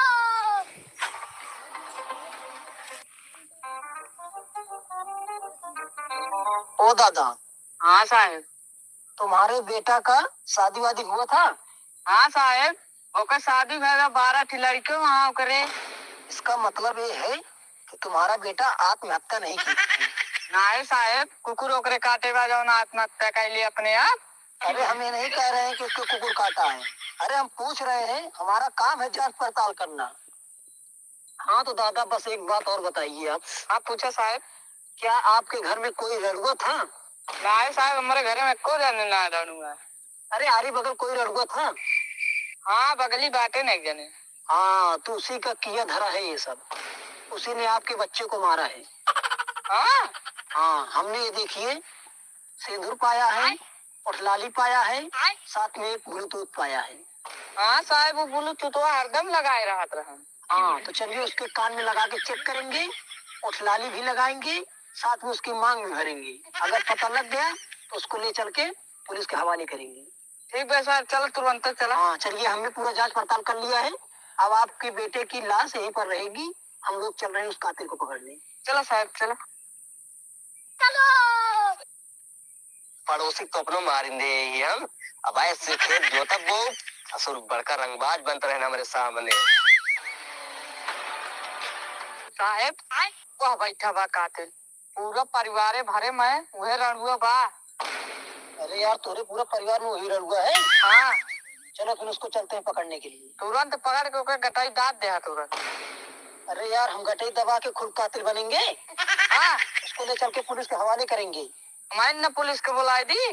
ओ दादा। हाँ साहेब। तुम्हारे बेटा का शादी वादी हुआ था? हाँ साहेब, ओकर शादी भइल बा, बारह ठी लड़के वहाँ ओकरे। इसका मतलब ये है कि तुम्हारा बेटा आत्महत्या नहीं की थी? नाहीं साहेब, कुकुर ओकरे काटे बा जौन आत्महत्या कइली अपने आप। अरे हम ये नहीं कह रहे हैं कि उसको कुकुर काटा है, अरे हम पूछ रहे हैं, हमारा काम है जांच पड़ताल करना। हाँ तो दादा बस एक बात और बताइए आप। हाँ पूछा साहेब। क्या आपके घर में कोई रड़ुआ था? नाहीं साहेब, हमरे घरे में एको जने ना रड़ुआ। अरे आरी बगल कोई रड़ुआ था? हाँ बगली बाटे ना एक जने। हाँ तो उसी का किया धरा है ये सब, उसी ने आपके बच्चे को मारा है। हाँ? हाँ हमने ये देखिए सिंदूर पाया है, ओठलाली पाया है, साथ में एक ब्लूटूथ पाया है। हाँ साहेब, वो ब्लूटूथवा हरदम लगाए रहत रहन। हाँ, तो चलिए उसके कान में लगा के चेक करेंगे, ओठलाली भी लगाएंगे, साथ में उसकी मांग भी भरेंगे। अगर पता लग गया तो उसको ले चल के पुलिस के हवाले करेंगे। ठीक बा साहेब, चला तुरंत चला। हाँ चलिए, हमने पूरा जांच पड़ताल कर लिया है। अब आपके बेटे की लाश यहीं पर रहेगी, हम लोग चल रहे हैं उस कातिल को पकड़ने। चला साहेब चला। पड़ोसी तो अपनो मारिन दे ही हम। अब ऐसे खेत जोतब वो, ससुर बड़का रंगबाज बनत रहे हमरे सामने। साहेब, वह बैठा बा कातिल, पूरा परिवारे भरे में उहे रड़ुआ बा। अरे यार, तोरे पूरा परिवार में वही रड़ुआ है? हाँ। चलो फिर उसको चलते हैं पकड़ने के लिए। तुरंत पकड़ के ओकर गटाई दाब दे तुरंत। अरे यार, हम गटाई दबा के खुद कातिल बनेंगे? हाँ। उसको ले चल के पुलिस के हवाले करेंगे। मैं न पुलिस को बुलाए दी।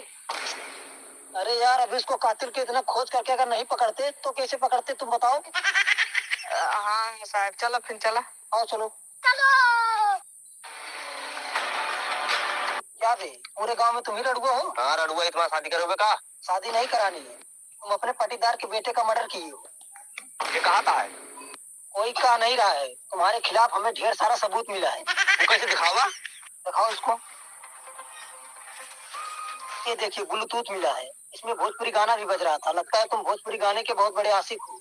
अरे यार, अभी इसको कातिल के इतना खोज करके अगर नहीं पकड़ते तो कैसे पकड़ते, तुम बताओ? अ, हाँ साहेब, चला फिर चला। आओ चलो। चलो। क्या बे, पूरे गांव में तुम ही रड़ुआ हो? हाँ रड़ुआ, इतना शादी करोगे का? शादी नहीं करानी है, तुम अपने पटीदार के बेटे का मर्डर किए हो। ये कहा था है? कोई कह नहीं रहा है, तुम्हारे खिलाफ हमें ढेर सारा सबूत मिला है। वो कैसे, दिखावा? दिखाओ इसको। ये देखिए, ब्लूटूथ मिला है, इसमें भोजपुरी गाना भी बज रहा था। लगता है तुम भोजपुरी गाने के बहुत बड़े आशिक हो।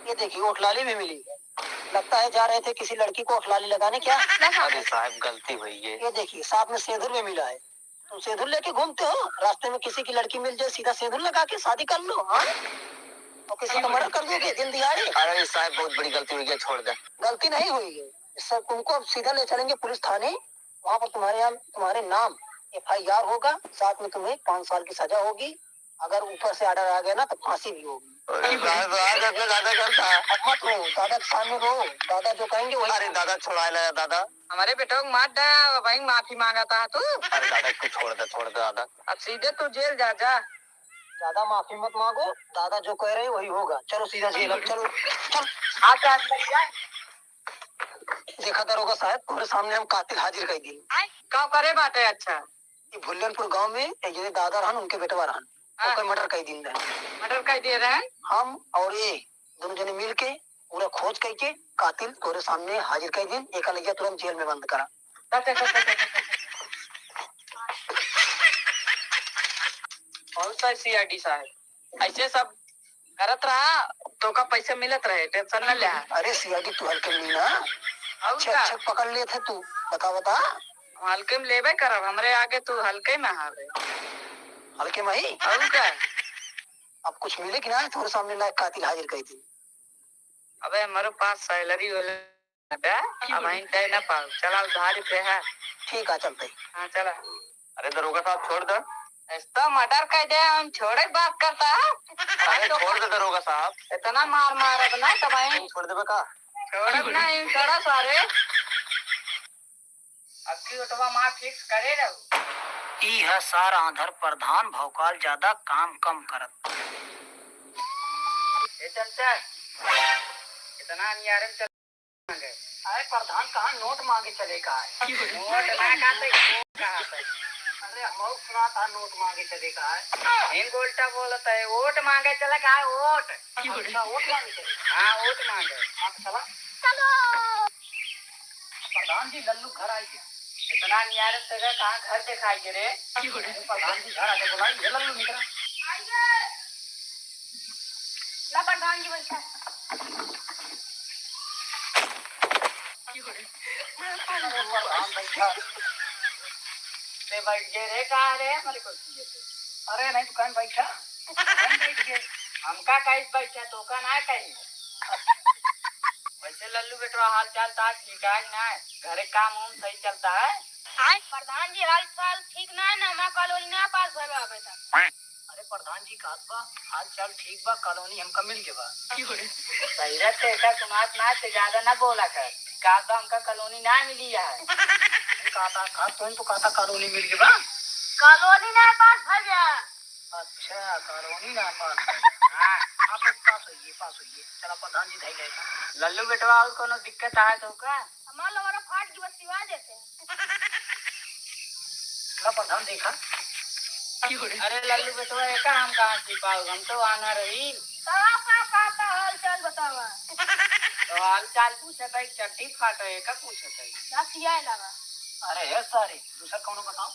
ये देखिए, ओठलाली भी मिली है। लगता है जा रहे थे किसी लड़की को ओठलाली लगाने क्या? अरे साहब, गलती हुई है। ये देखिए, साथ में सेंदूर भी मिला है। तुम सेंदूर लेके घूमते हो, रास्ते में किसी की लड़की मिल जाए, सीधा सेंदूर लगा के शादी कर लो, हाँ? और किसी का मर्डर कर दोगे दिन दिहाड़े? अरे साहब, बहुत बड़ी गलती हुई है, छोड़ दे। गलती नहीं हुई है, इससे तुमको अब सीधा ले चलेंगे पुलिस थाने। वहाँ पर तुम्हारे यहाँ, तुम्हारे नाम एफ आई आर होगा, साथ में तुम्हें पाँच साल की सजा होगी। अगर ऊपर से ऑर्डर आ गया ना, तो फांसी भी होगी। अरे दादा, दादा, अपने दादा करता। अब मत रो, दादा के सामने रो, दादा जो कहेंगे वही। अरे दादा, छोड़ा ले दादा। हमारे बेटवा को मार डाला, वहीं माफी मांगा था तू। अरे दादा, इसको छोड़ दे, छोड़ दे दादा। अब सीधे तू जेल जा, जा। ज्यादा माफी मत मांगो, दादा जो कह रहे हैं वही होगा। चलो सीधा जेल, अब चलो, चल। हाँ, जा, जा। देखा दरोगा साहब, तोहरे सामने हम कातिल हाजिर कर दिए। का करे बाटे? अच्छा, ये भुल्लनपुर गांव में एक जने दादा रहन, उनके बेटवा रहन, हाँ। ओकर मर्डर कर दिन रहन। मर्डर कर दिए रहन। हम और ये दोनों जने मिल के पूरा खोज करके कातिल तोरे सामने हाजिर कर दिन। एका लइका तुरंत जेल में बंद करा। और सर सी आई डी साहब, ऐसे सब करत रहा, तोका पैसा मिलत रहे, टेंशन न ले। अरे सी आई डी तू हल्के में ना, और अच्छे का? अच्छे पकड़ लेत है तू। बता, बता। हम हल्के में लेबे करब, हमरे आगे तू हल्के में हावे। हल्के में ही? और का? अब कुछ मिले कि ना, तोरे सामने लायक कातिल हाजिर कर दी। अबे हमारे पास सैलरी वाला बे, अब हम दे ना पाओ। चला उधारी पे है। ठीक है, चलते। हाँ, चला। अरे दरोगा साहब, छोड़ दे। ऐसा मर्डर कर दे, हम छोड़े बात करता है। अरे छोड़ दे दरोगा साहब। इतना मार मार अब ना तब हम छोड़ देबे का? छोड़ब ना, हम छोड़ा सारे। अब की ओटवा मार फिक्स करे रहू। ई है सार आंधर प्रधान, भौकाल ज्यादा काम कम करत। ए चमचा, इतना नियारे में चल मांगे। अरे प्रधान कहाँ नोट मांगे चले का है? नोट ना खाते, वोट कहाँ से? अरे हम सुना था नोट मांगे चले का है। इन गोल्टा बोलत है, वोट मांगे चले का है, वोट। अच्छा, वोट मांगे चले। हाँ, वोट मांगे। हाँ, तो चला। चलो। प्रधान जी, लल्लू घर आई गया। इतना नियारे से गए, कहाँ घर दिखाई दे रे? अरे प्रधान जी घर आके बोला, ये लल्लू निकला। आइए। ला प्रधान जी बैठा। अरे प्रधान बैठा। ते बैठ गए रे, कहाँ रे हमारे कुर्सी पे? अरे नहीं तो कहीं बैठा। कहीं बैठ गए। हमका कहीं बैठा, तो का ना कहीं। वैसे लल्लू बेटवा, हाल चाल ता ठीक है कि ना? घरे काम वाम सही चलता है? आय, प्रधान जी, हाल चाल ठीक ना है ना, हमारा कॉलोनी ना पास भरवा अबे तक। अरे प्रधान जी, कहत बा हाल चाल ठीक बा, कॉलोनी हमका मिल गए बा। सही रहते का सुनात ना, ते ज्यादा ना बोला कर। कहत बा हमका कॉलोनी ना मिली है। कहता, कहत तो, तो कहता कॉलोनी मिल गए बा। कॉलोनी ना पास भर गया। अच्छा, कॉलोनी ना पास भर गया। हाँ। आप पास होइए, पास होइए। चला प्रधान जी, धई गए। लल्लू बेटवा, और कोनो दिक्कत आए तो का? हमार लवरा फाट की बस सिवा देते। ला प्रधान देखा। अरे लल्लू बेटवा, एका हम कहाँ छिपाऊ, हम तो आना रही। का, का, का, का हाल चाल बतावा? तो हाल चाल पूछत है, चड्डी फाटो है, का पूछत है? ना सियाए लगा। अरे हे सारे, दूसर कौनो बताओ।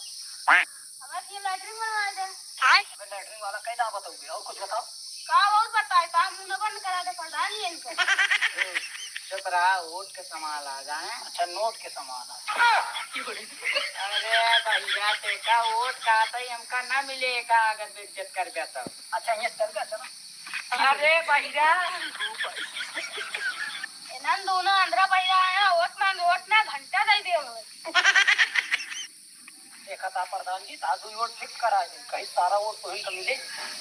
हमारे लिए लैट्रिन बनवा दे। अबे लैट्रिन वाला कई दावत हो गया, और कुछ बताओ। का और बताए, का मुंह न बंद करा दे प्रधान जी इनको। ए, चुप रहा, वोट के सवाल आ जाए। अच्छा, नोट के सवाल आ जाए। अरे भैया, देखा, वोट का आता ही हमका ना मिले, का अगर बेइज्जत कर गया तब। अच्छा, ये चल गया, चलो। अरे भैया, इन्हन दोनों अंदरा भैया आया, वोट मांगे, वोट ना घंटा दे दे। देखा था प्रधान जी, ता दुई वोट फिक्स करा दे, कहीं सारा वोट तुही का मिले।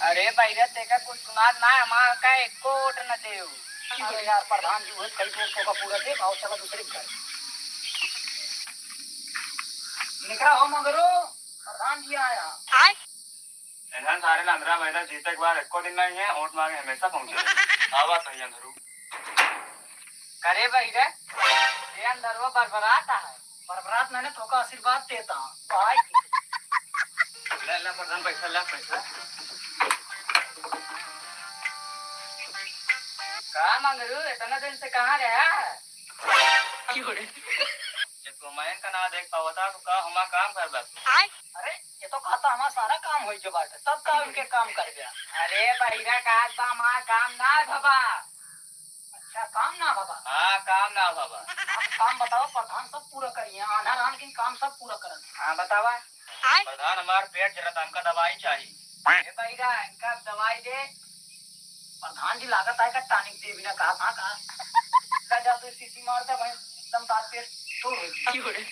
अरे भैया, तेका कुछ सुनात ना, हमार का एको वोट न देउ। अरे यार प्रधान जी, वोट कई वोट का पूरा दे, आओ चला दूसरे घर। निकला हो मगरो, प्रधान जी आया। इन्हन सारे ना अंदरा महीना जीते के बाद एको दिन नहीं है, वोट मांगे हमेशा पहुंचे। आवा सही अंदरू। करे भैया, ये अंदरवा बरबरात है। बरबरात मैंने तोका आशीर्वाद देता हूँ। भाई। ले, ले, प्रधान, पैसा, ले, पैसा। का मंगरू, इतना दिन से कहाँ रहा? जब तू हमैं का ना देख पावता तो का हमार काम करबा? अरे, ये तो कहता हमार सारा काम होइ जो बाटे, तब का उनके काम करबे? अरे बहिरा, कहत बा हमार काम ना भवा। अच्छा, काम ना भवा? हाँ, काम ना भवा। आप काम बताओ, प्रधान सब पूरा करिए, आन्हर आन के काम सब पूरा करन। हाँ, बतावा। प्रधान, हमार पेट जरत, हमका दवाई चाही। ए बहिरा, इनका दवाई दे। प्रधान जी, लागत है का टॉनिक दे बिना कहा था का? जा, जा, तू शीशी मार दे भाई, एकदम तार पेट दूर हो गई।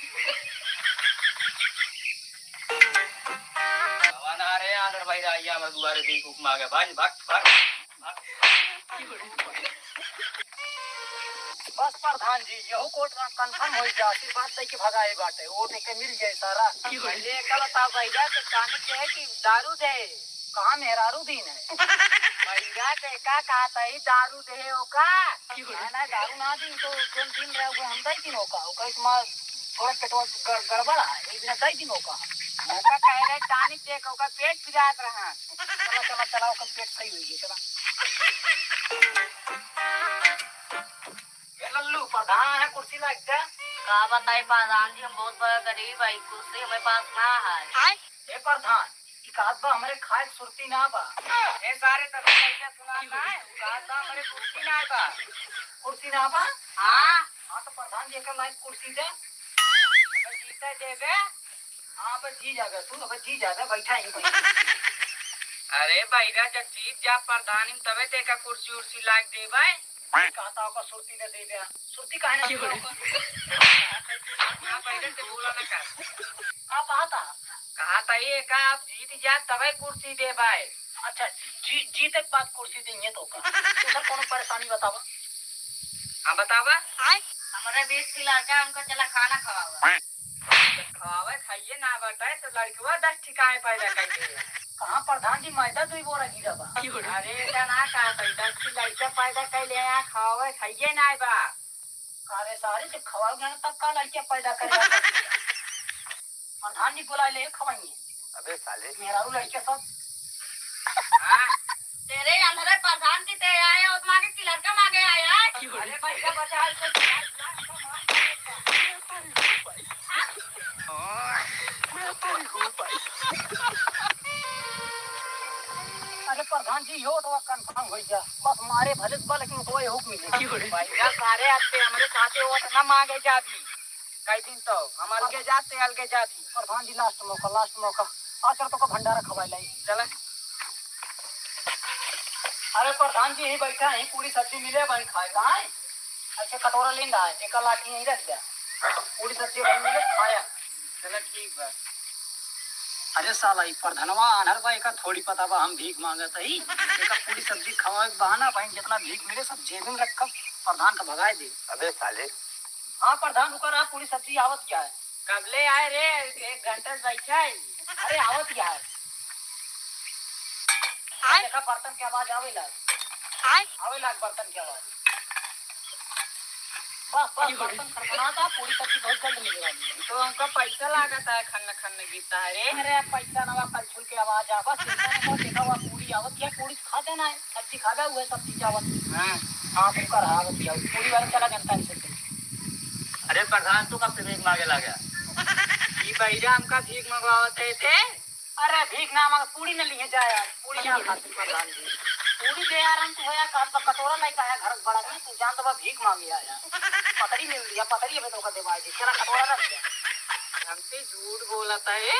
भगवान आ रहे हैं, आंध्र बहिरा, आइए, हमारे दुआरे भी भूख मांगे, भाई, भाग, भाग। बस प्रधान जी, यहू कोट ना कंफर्म होइ जा, आशीर्वाद दे के भगाए बाटे, वोट एके मिल जाए सारा। पहले एका बताओ भैया, तो टॉनिक दे कि दारू दे? कहाँ मेहरारू दीन है? भैया, तो एका कहत है, दारू दे ओका? ना, ना, दारू ना दीन, तो जोन दीन रहे, वो हम दे दीन ओका, ओका एक मार थोड़ा पेटवा गड़-, गड़बड़ है, एक दिन दे दीन ओका। ओका कह रहे टॉनिक दे के, ओका पेट पिरात रहा। चला, चला, चला, ओकर पेट सही होइ गया, चला। ए लल्लू, प्रधान है, कुर्सी लाग जा। का बताई प्रधान जी, हम बहुत बड़ा गरीब है, कुर्सी हमारे पास ना है। ए प्रधान, ई कहत बा हमरे खाए के सुरती ना बा। ए सारे, तब कैसे सुना ना है? कहत बा हमरे कुर्सी ना बा। कुर्सी ना बा? हाँ। हाँ, तो प्रधान जी एकर लायक कुर्सी दे। अबे जीते देबे। हाँ, अबे जी जाबे तू, अबे जी जाबे, बैठा ही बैठा। अरे बहिरा, जब जीत जा प्रधानी में, तबे ते का कुर्सी उर्सी लाग देबे। कहता ओकर सुरती न देबे, सुरती काहे न देबे ओकर? हाँ, बहिरा से बोला ना कर। का कहता? कहता ये का आप जीत जा तबे कुर्सी देबे। अच्छा, जी-, जीते के बाद कुर्सी देंगे तो का? दूसर कोनो परेशानी बतावा। हाँ, बतावा। हमरे बीस के लड़का हमको चला खाना खवावा। जब खवावे खाइए ना बाटे, तो लड़कवा दस ठिकाए पैदा कर दे। कहाँ प्रधान जी, मैदा दुई बोरा गिरा बा। अरे, ऐसा ना कहा था, दस की लड़का पैदा कर ले, यहाँ खवावे खाइए ना बा। अरे सारे, जब खवावे ना, तब का लड़का पैदा करे? प्रधान जी बुला ले, खवाइए। अबे साले। मेहरारू लड़के सब। हाँ। तेरे अंदर प्रधान की ते आए और माँ के किलर का मांगे आया है। अरे भाई, क्या बचा है, इसको बुला, बुला, हमको मार मारेगा। अरे प्रधान जी, यो तो कंफर्म हो गया। बस मारे भले बा, लेकिन तो ये हुक्म मिले। भाई, क्या सारे आते हमरे साथे वोट ना मांगे जाबी। कई दिन तो हम अलगे जाते, अलगे जाती। प्रधान जी, लास्ट मौका, लास्ट मौका। आ, चल, तोका भंडारा खवाई लाई। चला। अरे प्रधान जी, यहीं बैठा, यहीं पूरी सब्जी मिले, वहीं खाए का है। अच्छा, कटोरा लेंदा है, एक लाठी यहीं रख दे। पूरी सब्जी वहीं मिले, खाया। चला, ठीक बा। अरे साला, ई प्रधनवा आन्हर बा, एका थोड़ी पता बा हम भीख मांगत हई। एका पूरी सब्जी खवाए के बहाना, वहीं जितना भीख मिले, सब जेबी में रखब, प्रधान का भगाए दे। अबे साले। हाँ प्रधान, रुका रहा, पूरी सब्जी आवत क्या है? कबले आए रे, एक घंटा से बैठा है। अरे आवत क्या है? आय? देखा बर्तन के आवाज आवे लाग। आय? आवे लाग बर्तन के आवाज। बस, बस, बर्तन खनखनाता, पूरी सब्जी बहुत जल्द मिले वाली है। तो हमका पैसा लागत है, खन्न खन्न गिरता है रे। अरे पैसा नवा कल के आवाज आ, बस चिंता न करो, देखा हुआ पूरी आवत या पूरी खा देना है, सब्जी खा गया हुआ, सब्जी चावल। हाँ। हाँ, भूखा रहा, आवत या पूरी वाला चला जनता है। अरे प्रधान, तू कब से भीख मांगे लागा? ई बहिरा हमका भीख मंगवावत है थे। अरे भीख ना मांग, पूरी न लिए जाए यार, पूरी ना खाते प्रधान जी। पूरी दे यार, हम तो होया का, तो कटोरा लेके आया घर बड़ा में, तू जान तो भीख मांगे आया। पतरी मिल लिया, पतरी अबे तो का देवाई दे, तेरा कटोरा रख दे। हमसे झूठ बोलत है।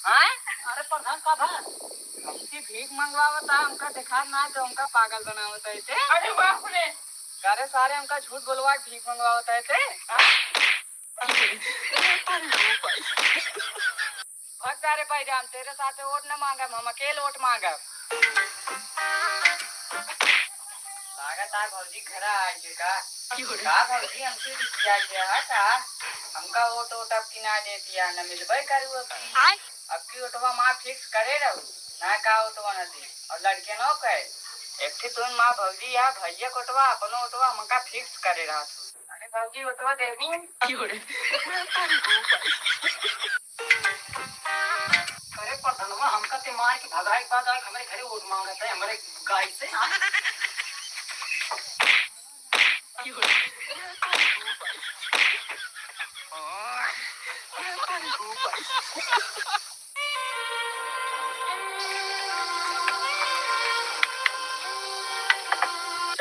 हाँ? अरे प्रधान का भा? हमसे भीख मंगवावत है, हमका देखा ना तो हमका पागल बनावत है ते। अरे बाप रे। अरे सारे हमका झूठ बोलवा के भीख मंगवावत है ते। हाँ? भाग सारे भाईजान, तेरे साथे वोट न मांगब, हम अकेल वोट मांगब। लागत है भौजी घरा आ गए का? का भौजी, हमसे भी किया गया है का? हमका वोट वोट अब की ना देती है, न मिलबे करू अब की। आय? अब की वोटवा माँ फिक्स करे रहू, ना का वोटवा न दे। और लड़के नो कहे, एक थी तुम माँ भौजी या भैया कोटवा, अपनो वोटवा हमका फिक्स करे रहा तू। अरे भौजी, वोटवा देबू? अरे प्रधनवा, हमका ते मार के भगाए के बाद आज हमरे घरे वोट मांगत है, हमरे गाय से। हाँ?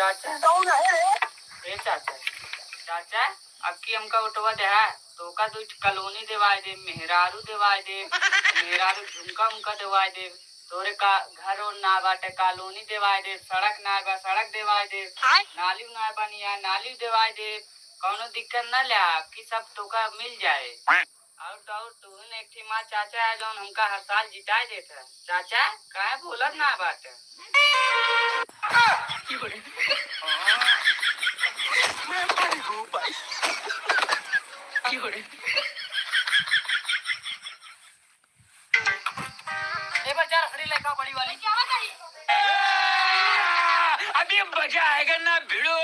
चाचा। कौन है रे? ए चाचा, चाचा, अब की हमका ओटवा देहा, तोका दुइ ठे कॉलोनी देवाय देब, मेहरारू देवाय देब, मेहरारू झुमका उमका देवाय देब, तोरे का घर ओर ना बाटे, कॉलोनी देवाय देब, सड़क ना बा, सड़क देवाय देब, आय। नाली ना बनिया, नाली देवाय देब, कौनो दिक्कत ना ल्या, अब की सब तोका मिल जाए। और तो और, तू ही एक ठे माँ चाचा है, जौन हमका हर साल जिताए देत है। चाचा, काहे बोलत ना बाटे? मैं मर गई भाई। ए बा, जा रसड़ी लेके आओ बड़ी वाली। अभी मजा आएगा ना भिड़ो।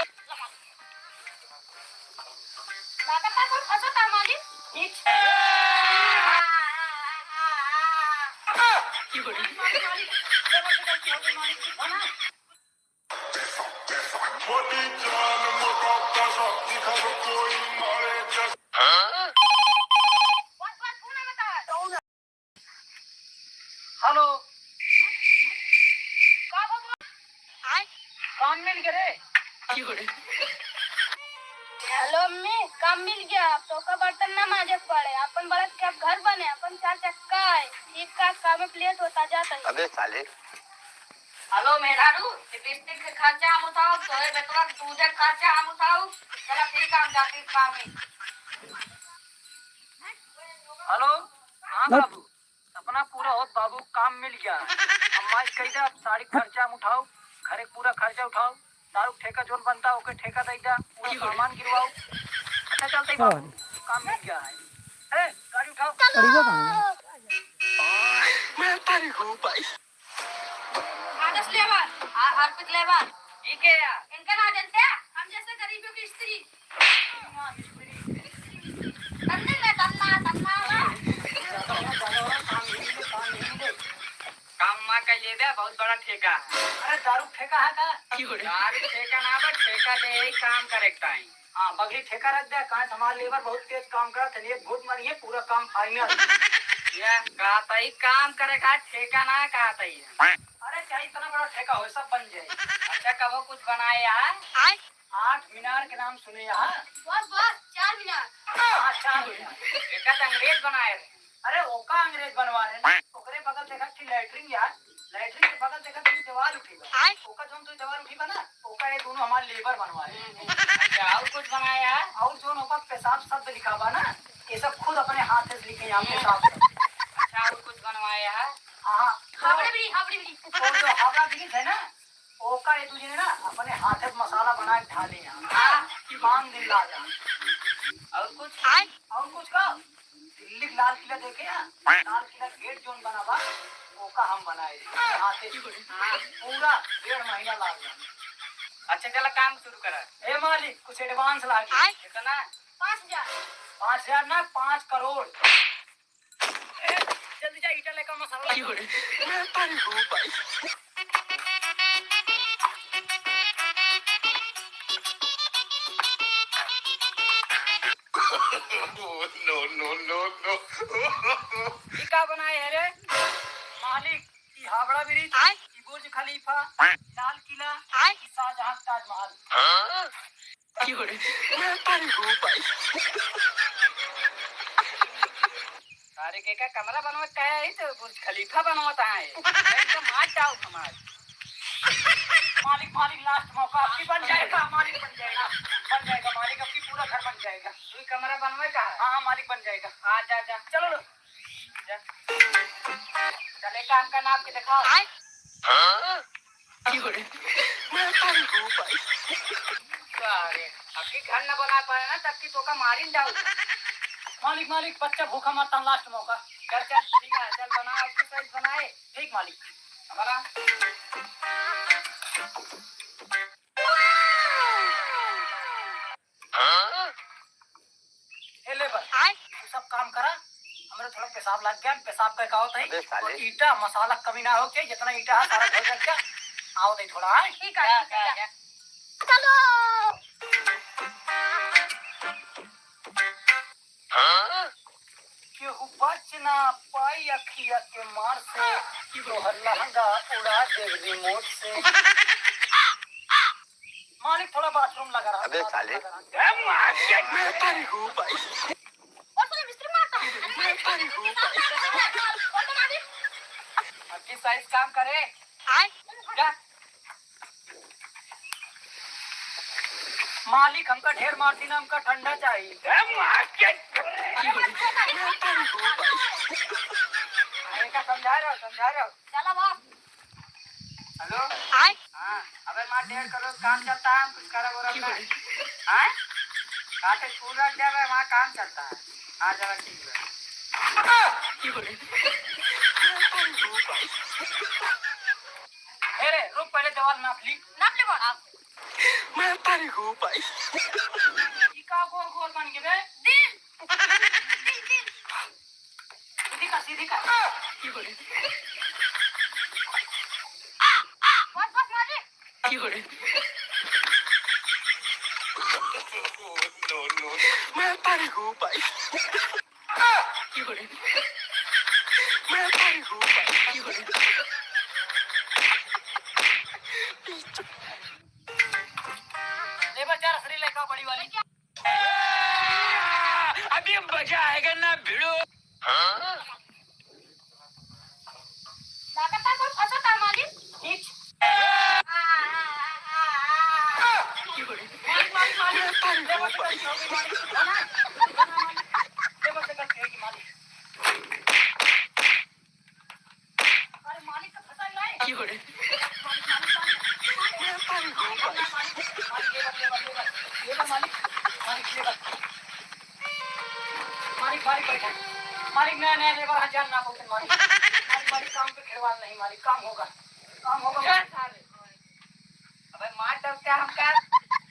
दादा का कोई फंसा था मालिक? बस, बस, तू ना बता। हेलो। का बाबू? आय? काम मिल गया रे। हेलो अम्मी, काम मिल गया। अब तोका बर्तन ना माजे के पड़े। अपन बड़त के अब घर बने, अपन चार चक्का है। ठीक का, काम में लेट होता जाता है। अबे साले। हेलो मेहरारू, लिपस्टिक के खर्चा हम उठाओ, तोहे बेटवा के दूध के खर्चा हम उठाओ। चला ठीक है, हम जाते हैं काम में। हेलो, हाँ बाबू। सपना पूरा होत बाबू, काम मिल गया। अब माई कही दे, अब साड़ी के खर्चा हम उठाओ, घरे के पूरा खर्चा उठाओ, दारू के ठेका जोन बनता, ओके ठेका दे दे, पूरा सामान गिरवाओ। अच्छा चलते ही बाबू, काम मिल गया है। ए, गाड़ी उठाओ। मैं मर गई भाई। आदर्श लेबर, आ, अर्पित लेबर। ई के या? इनका ना जानते, हम जैसे गरीबों की स्त्री। तन्ने में तन्ना, तन्ना बा। काम मा कर लेबे, बहुत बड़ा ठेका है। अरे दारू ठेका है का? दारू ठेका ना बा, ठेका दे ही काम करे के ताई। हाँ, बगली ठेका रख दे, काहे से हमार लेबर बहुत तेज काम करत है, एक घूंट मारिए, पूरा काम फाइनल। ये कहत ही काम करे का, ठेका ना कहत ही। अरे चाहे इतना बड़ा ठेका हो, सब बन जाए। अच्छा, कबो कुछ बनाए यहाँ? आठ मीनार के नाम सुने यहाँ? बस, बस, चार मीनार। हाँ, चार मीनार। एका तो अंग्रेज बनाए रहे। अरे, ओका अंग्रेज बनवा रहे ना। ओकरे बगल देखा कि लैट्रिन यार, लैट्रिन के बगल देखा कि दीवार उठी बा। आय। ओका जोन तो दीवार उठी बा ना, ओका ये दोनों हमारे लेबर बनवा रहे। अच्छा, और कुछ बनाया है? और जोन ओका पेशाब शब्द लिखा बा ना, ये सब खुद अपने हाथ से लिखे यहाँ पेशाब शब्द। अच्छा, और कुछ बनवाया है? हाँ, हाँ। हावड़ा ब्रिज, हावड़ा ब्रिज। वो जो हावड़ा ब्रिज है ना, ओका ये दू जने ना अपने हाथे से मसाला बना के ढाले हैं। हाँ। पाँच दिन ला जा। और कुछ? आय। और कुछ का? दिल्ली के लाल किला देखे हैं? लाल किला गेट जोन बना बा, ओका हम बनाए रहे अपने हाथे से। हाँ। पूरा डेढ़ महीना लाग गया। अच्छा, चला काम शुरू करा। ए मालिक, कुछ एडवांस लागी। आय। कितना? पाँच हजार। पाँच हजार ना, पाँच करोड़। ए, जल्दी जा, ईटा लेकर मसाला ला। मैं मर गई भाई। No, no, no, no। ई का बनाए है रे? मालिक, ई हावड़ा ब्रिज, आय? ई बुर्ज खलीफा, लाल किला, आय? ई शाहजहां ताजमहल। हाँ? मैं मर गई भाई। अरे के का कमरा बनवत है, ई तो बुर्ज खलीफा बनवत है। एकदम मार डाउन हमार। मालिक, मालिक, लास्ट मौका, आपकी बन जाएगा, मालिक बन जाएगा, बन जाएगा मालिक, आपकी पूरा घर बन जाएगा। तू कमरा बनवे का है? हाँ, हाँ, मालिक बन जाएगा। हाँ, जा, जा। चलो लो। जा। चले काम का नाप के दिखाओ। हाँ? मैं मर गई भाई। अरे, अबकी घर न बना पाए ना, तब की तोका मारिन डाउन। मालिक, मालिक, बच्चा भूखा मरता है, लास्ट मौका। चल, चल, ठीक है, चल बना, अबकी साइज बनाए। ठीक मालिक। बना। ए लेबर, आय? तू सब काम करा, हमरे थोड़ा पेशाब लग गया, पेशाब करके आवत ही। अबे साले। और ईटा मसाला कमी ना हो के, जितना ईटा है सारा घर रख गया, आवत ही थोड़ा, आय? ठीक है, ठीक है। चलो। केहू बच ना पाई अखिया के मार से, तोहर लहंगा उड़ा देब रिमोट से। मालिक, थोड़ा बाथरूम लगा रहा, अबे बाथरूम साले। लगा रहा। ए, मार के मैं परी हूँ भाई। और साले मिस्त्री मारता है। मैं परी हूँ भाई। और बना दे। अब की साइज काम करे। आए। जा। मालिक, हमका ढेर मार दी ना, हमका ठंडा चाहिए। ए, मार के। मैं परी हूँ भाई। अरे, का समझा रहे हो, समझा रहे हो? चला बाप। हेलो। आय। हाँ, अबे मार डेढ़ करोड़ काम चलता है, कुछ करा बोला ना। हाँ? काटे स्कूल रख दे बे, वहाँ काम चलता है। हाँ, चला ठीक है। ए रे, रुक, पहले देवाल नाप ली। नाप ले बा। मैं परी हूँ भाई। ई का गोल गोल बन गए बे? दिल। दिल, दिल। सीधी कर, सीधी कर। बस, बस, मालिक। मैं परी हूँ भाई। मैं परी हूँ भाई। ले बा, जा रसरी लेके आओ बड़ी वाली। अभी मजा आएगा ना भिड़ो। लागता कोई फंसा था मालिक। खींच। मालिक, मालिक, मालिक। ले बस, बस, बस, मालिक। ले बस, बस, बस, मालिक। अरे मालिक का फंसा नहीं। मालिक, मालिक, मालिक। मालिक, मालिक, मालिक, लेबर, लेबर, लेबर। लेबर, मालिक, मालिक, लेबर। मालिक, मालिक, बैठा। मालिक, नया, नया लेबर, हजार ना बोलते, मालिक। मालिक, मालिक, काम पे खिलवाड़ नहीं, मालिक, काम होगा। काम होगा, मालिक। अबे मार डरते हमका।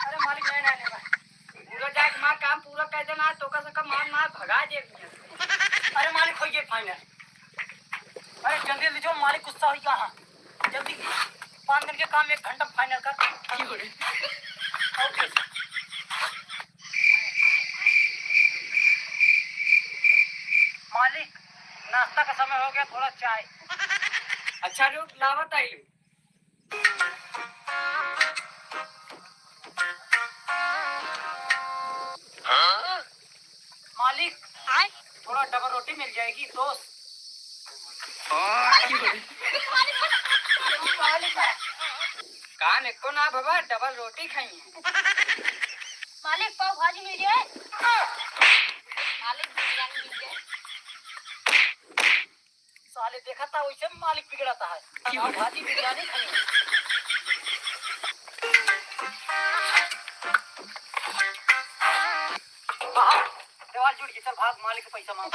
अरे मालिक, नहीं, नहीं, नहीं, नहीं। पूरा जाके मार काम पूरा कर देना, तो का सका मार, मार भगा दे। अरे मालिक, हो गए फाइनल। अरे जल्दी, जल्दी जो, मालिक गुस्सा हो गया। हाँ, जल्दी। पाँच दिन के काम एक घंटा फाइनल कर। ओके। मालिक, नाश्ता का समय हो गया, थोड़ा चाय। अच्छा रुक, लावत आई। मालिक, आय? थोड़ा डबल रोटी मिल जाएगी दोस्त। मालिक, मालिक। कान एको ना बाबा, डबल रोटी खाई है। मालिक, पाव भाजी मिल जाए। मालिक, बिरयानी मिल जाए। साले देखा था वैसे मालिक बिगड़ाता है। की बोले? भाजी बिरयानी खाई। बाहर, देवाल जुड़ गई, चल भाग, मालिक के पैसा मांग।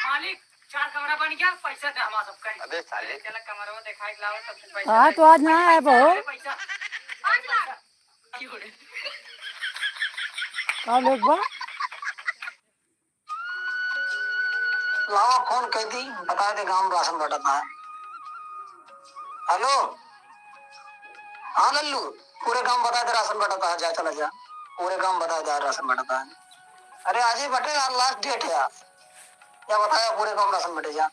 मालिक, चार कमरा बन गया, पैसा दे हमारा सबका। अबे साले। चला कमरा दिखाई लाओ, सबसे पैसा हाँ, दे। तो आज ना आए बहू। पैसा, पैसा। की बोले? अब एक बार। लावा फोन कइ दी, बताइ दे गाँव में राशन बँटत है। हेलो, हाँ लल्लू, पूरे गाँव बताइ दे राशन बँटत है, जा चला जा, पूरे गाँव बताइ दे राशन बँटत है। अरे आज ही बँटे यार, लास्ट डेट है यार, या बताया पूरे गाँव राशन बँटे जा।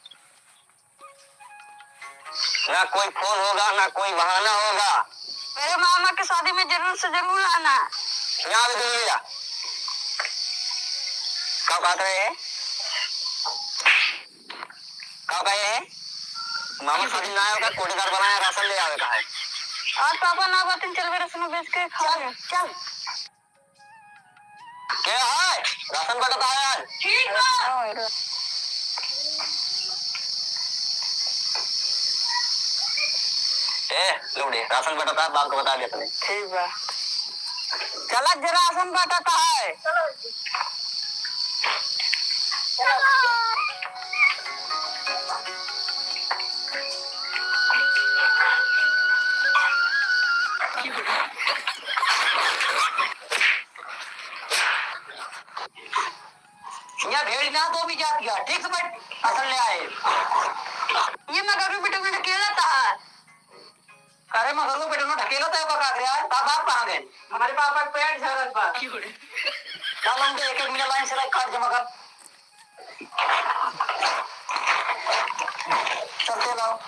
ना कोई फोन होगा, ना कोई बहाना होगा। मेरे मामा की शादी में जरूर से जरूर आना। यहाँ भी दूंगी जा। का बात रहे है? का कहे है? मामा शादी ना आवे का, कोटीदार बनाया, राशन ले आवे का है। आज पापा ना बातिन चल, मेरे सुनो बेच के खा ले। चल। क्या है? राशन बँटत है आज। ठीक बा। ए, लौंडे, राशन बँटत है, बाप को बताइ दे तने। ठीक बा। चला जे राशन बँटत है। यहाँ भेड़ ना तो भी जाती है, ठीक से बैठ, असल ले आए। ये मगरू बेटवा ढकेला था। अरे मगरू बेटवा ढकेला था, का करे यार? बाप, बाप कहाँ गए? हमारे पापा के पेट झरत बा। चल हम तो एक एक मिनट लाइन से रख, कार्ड जमा कर। चलते लाओ।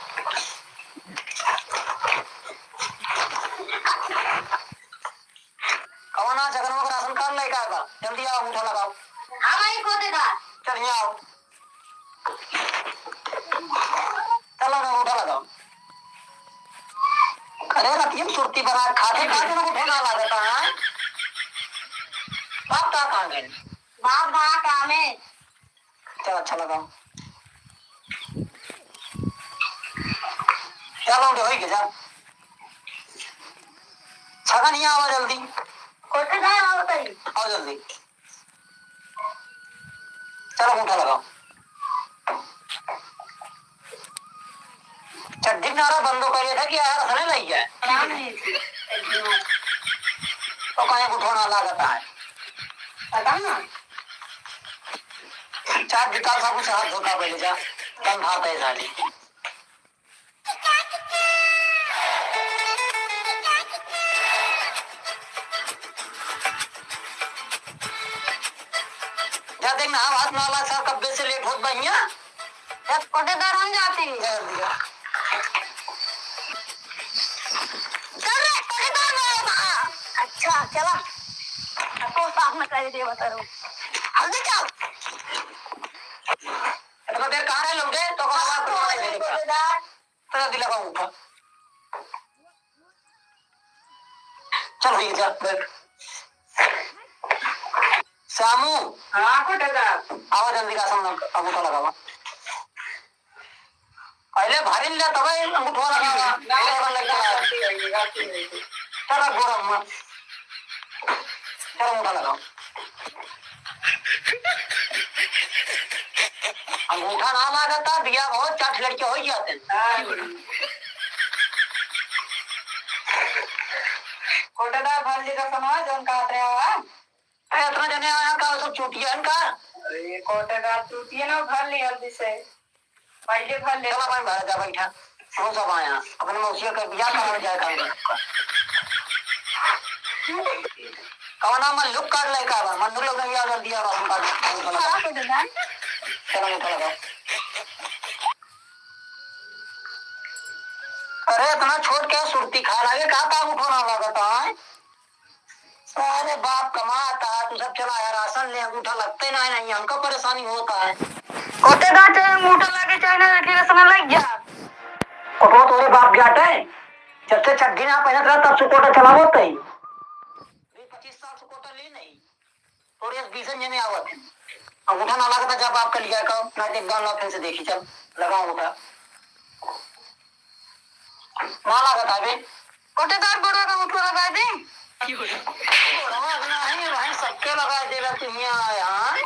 जल्दी आओ, अंगूठा लगाओ। हाँ भाई, कोटेदार। चल, यहाँ आओ। चलो ना, अंगूठा लगाओ। अरे, रतिया में सुरती बना खाते, खाते ना अंगूठा ना लागता है। बाप का कहाँ गए? बाप वहाँ काम है। चल, अच्छा लगाओ। चलो, उठो, होई के जा। छगन, यहाँ आओ जल्दी। कोटेदार, आओ तनी। आओ जल्दी। चलो, अंगूठा लगाओ। चड्डी में नारा बंदो करिया था कि यार हंसने लग गया। राम जी। तो कहीं अंगूठो ना लागता है। पता ना। चार जूता सब कुछ हाथ धोखा पहले जा। कल खाता है साली। जा देख ना, हाथ ना ला, सर कब्बे से लेट होत बा हियां। जब कोटेदार हम जाते हैं। जा जल्दी जा। चल रे, कोटेदार ना आया था। अच्छा, चला। आपको साफ में कर दे, बता रहा हूँ। जल्दी चल। इतना देर कहाँ रहे लौंडे? तो कहाँ बात करने वाले थे? तेरा दिल का उठा। चल भैया, जा, बैठ। सामू। हाँ, कोटेदार। आवा जल्दी का सामने अंगूठा लगावा। पहले भरिन ले, तबे अंगूठा लगावा। ना, ना, ना, ना, ना। चल, गोरम मत। चलो, अंगूठा लगाओ। अंगूठा ना लागता, बिया बहुत चाट लड़के हो जाते हैं। कोटेदार भर ली का समाज, जौन कहत रहे हो, हाँ? अरे, इतना जने आया का, सब चूतिया है का? अरे, कोटेदार चूतिया ना, भर ली जल्दी से। पहले भर ले। चला भाई, भरा जा, बैठा। हम सब आया। अपने मौसिया के बियाह करावे जाए का। कवना मन लुक कर ले का बा? मन लोग नहीं आ जल्दी आ, हम बात। हाँ, कोटेदार। चलो, अंगूठा लगाओ। अरे, इतना छोट क्या सुरती खा लागे? का, का अंगूठा ना लागता है? अरे बाप कमाता है, तू सब चला है, राशन ले, अंगूठा लगते ना है, नहीं हमका परेशानी होता है। कोटेदार चाहे अंगूठा लागे, चाहे ना लागे, राशन लग जा। कोटवा तोरे बाप जाते, जब से चड्डी ना पहनत रहा, तब से कोटा चलावत है। बीस पच्चीस साल से कोटा ले नहीं। तोरे इस बीस जने आवत है। अंगूठा ना लागता, जब बाप का लिया का, ना देख गान ला फिर से देखी, चल, लगा अंगूठा। ना लागत आवे। कोटेदार गोड़वा का मुठवा लगा दे। गोड़वा अपना है, वहीं सबके लगा देला तू हियां आया, हाँ?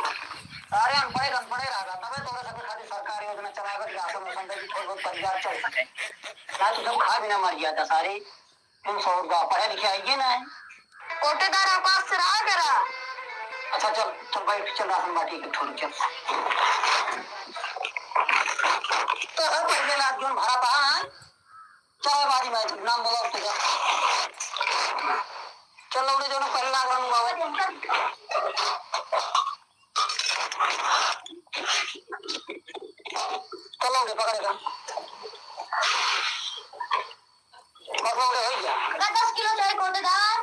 सारे अनपढ़े, अनपढ़े रहा, तबे तोरे सबके खातिर सरकार योजना चलावत, राशन वासन दे, थोड़ा बहुत परिवार चल सके। ना तो सब खा बिना मर गया था सारे। तुम सौ रुपया पढ़े लिखे आइए ना है। कोटेदार औकात से रहा करा। अच्छा चल, चल भाई, चल राशन बाटी के थोड़ी चल। तो है पहले लाख जोन भरा था, हाँ? चल बारी भाई, नाम बोला उसको जा। चल लौड़े जो ना पहले लाख रंग बाबू। चल लौड़े पकड़ेगा। बस हो गया, हो गया। का दस किलो चाही कोटेदार?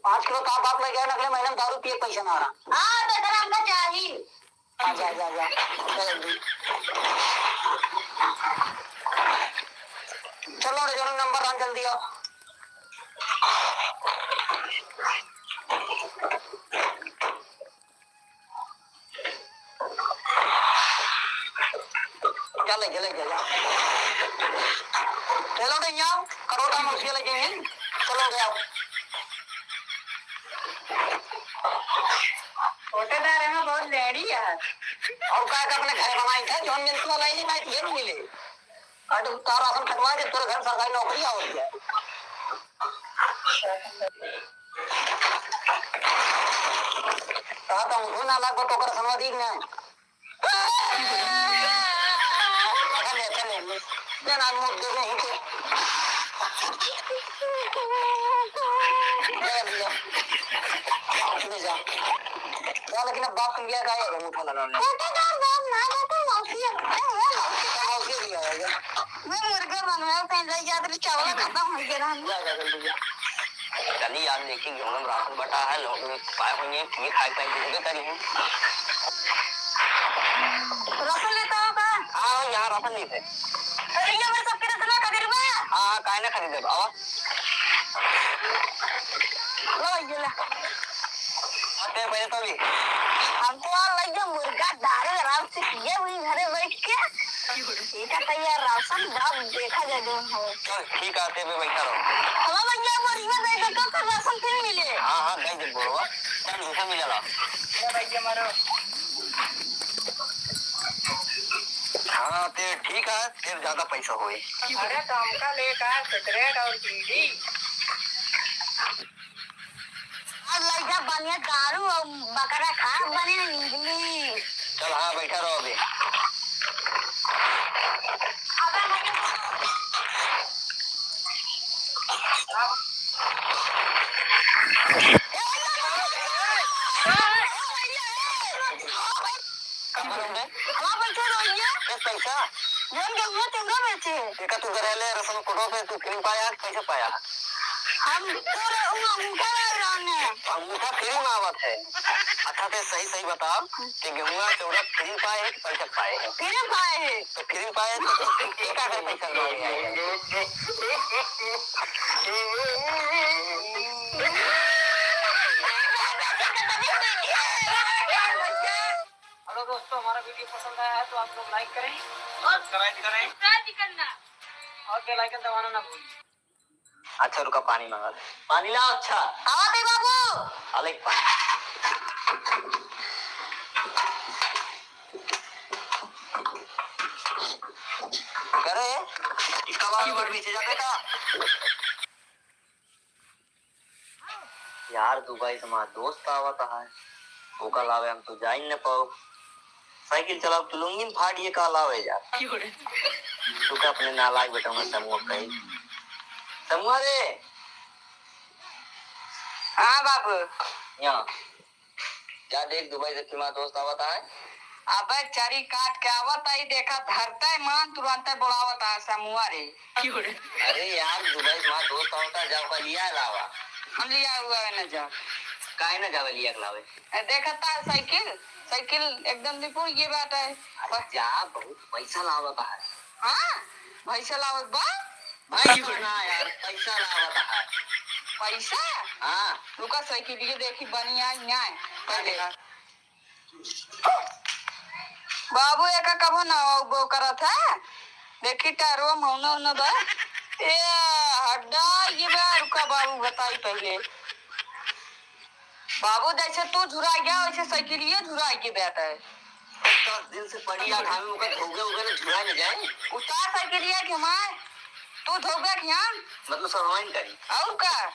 पाँच किलो का बाप ले गया, अगले महीने में दारू पिए के पैसा ना रहा। हाँ, तो इतना हमका चाही। हाँ, जा, जा, जा। चल जल्दी। चलो रे, जोन नंबर रहा, जल्दी आओ। जा ले, जा ले, जा, जा। चलो तो यहाँ, करोड़ा मौसी ले जाइए। चलो गया। कोटेदार है ना, बहुत लेड़ी है। और का, का अपने घर बनाई था, जौन मिलती वाला ही नहीं, ये नहीं मिले। आज तो तारा राशन कटवा के तोरे घर सरकारी नौकरी आवत है। कहा था, मुझे ना लाग, तो कर समझ ही नहीं। चले, चले, ले। ले ना, मुझ दे नहीं थे। ले लिया। ले जा। जा, लेकिन अब बाप तुम क्या कहे, अंगूठा लगा ले। कोटेदार बाप ना जाते, मौसी है। अरे, वो मौसी। तो मौसी भी आएगा। मैं मुर्गा बनवा के ले जाते, चावल खत्म हो गया ना। जा, जा, जल्दी जा। चली यार, देखी गेहूं में राशन बटा है, लोग में पाए होंगे, ये खाए पाए, देखबे करी है। राशन लेता हो का? हाँ, यहाँ राशन लेते। अरे, ये मेरे सबके राशन खरीद बा? हाँ, हाँ, काहे ना खरीदे, आवा। लो, ये ला। आते हैं पहले तो भी। हम तो और लग गए मुर्गा दारू आराम से पिए हुई घरे बैठ के। ठीक है, तो ये राशन जब देखा जाए जो हो। चल, ठीक है, आते हैं, बैठा रहो। हमारा भैया मुर्गा दे दे, कब तक राशन फिर मिले? हाँ, हाँ, दे दे, बोलो। चल, दूसरा मिला ला। ये भैया मारो। हाँ, ते ठीक है, फिर ज्यादा पैसा होए। अरे, तो हमका लेकर सिगरेट और बीड़ी। अब लइका बनिया दारू और बकरा खा, बनिया इंग्लिश। चल, हाँ, बैठा रहो अभी। का मालूम बे? हमार पैसा रहिए। के पैसा? जौन गेहुआ चौदह बेचे। एका तू घरे ले रसम कोटो पे तू क्रीम पाया, कैसे पाया? हम तोरे उ अंगूठा लाए रहने। अंगूठा फ्री में आवत है। अच्छा, ते सही सही बताओ, ते गेहुआ चौदह फ्री पाए है कि पैसा पाए है? फ्री पाए है। तो फ्री पाए है तो तू, तू, तू का कर पैसा लाए है? हेलो दोस्तों, हमारा वीडियो पसंद आया है तो आप लोग लाइक करें, सब्सक्राइब करें, सब्सक्राइब करना। और बेल आइकन दबाना ना भूलें। अच्छा, रुका, पानी मंगा ले। पानी लाओ, अच्छा। आवा दे बाबू। अले पानी। करे, इसका बाल ऊपर पीछे जाते का? यार, दुबई से हमार दोस्त आवत है, ओका लावे हम तो जाई न पाओ। साइकिल चलाओ तो लुंगी में फाट ये का लावे यार। तू का अपने नालायक बेटा में समूह कही। समूह रे। हाँ बाबू। यहाँ। जा देख, दुबई से फिर हमार दोस्त आवत है। अबे चरी काट के आवत है, देखा धरते मान तुरंते बुलावत है समूह रे। अरे यार, दुबई से हमार दोस्त आवत है, जा ओका लिया लावा। हम लिया हुआ है ना जा। काहे ना जावे लिया के लावे? ए, देखता है साइकिल, साइकिल एकदम निपुण ये बात है। अरे जा, बहुत पैसा लावत है। हाँ, पैसा लावत बा। पैसा ना यार, पैसा लावत है। पैसा? हाँ। रुका साइकिल ये देखी बनिया, यहाँ है। अरे। बाबू एका कबो ना वो करत है। देखी टायरवा मौना उना बा। ए हड्डा ये बा, रुका बाबू बताई पहले। बाबू जैसे तू झुरा गया वैसे साइकिलिए झुरा के बैठा है। दस दिन से पड़ी आ घाम में, ओकर धोगे ओगे ना झुरा न जाए। उतार साइकिलिया के मार, तू धोगे के हम। मतलब सब हवाइन करी। और का?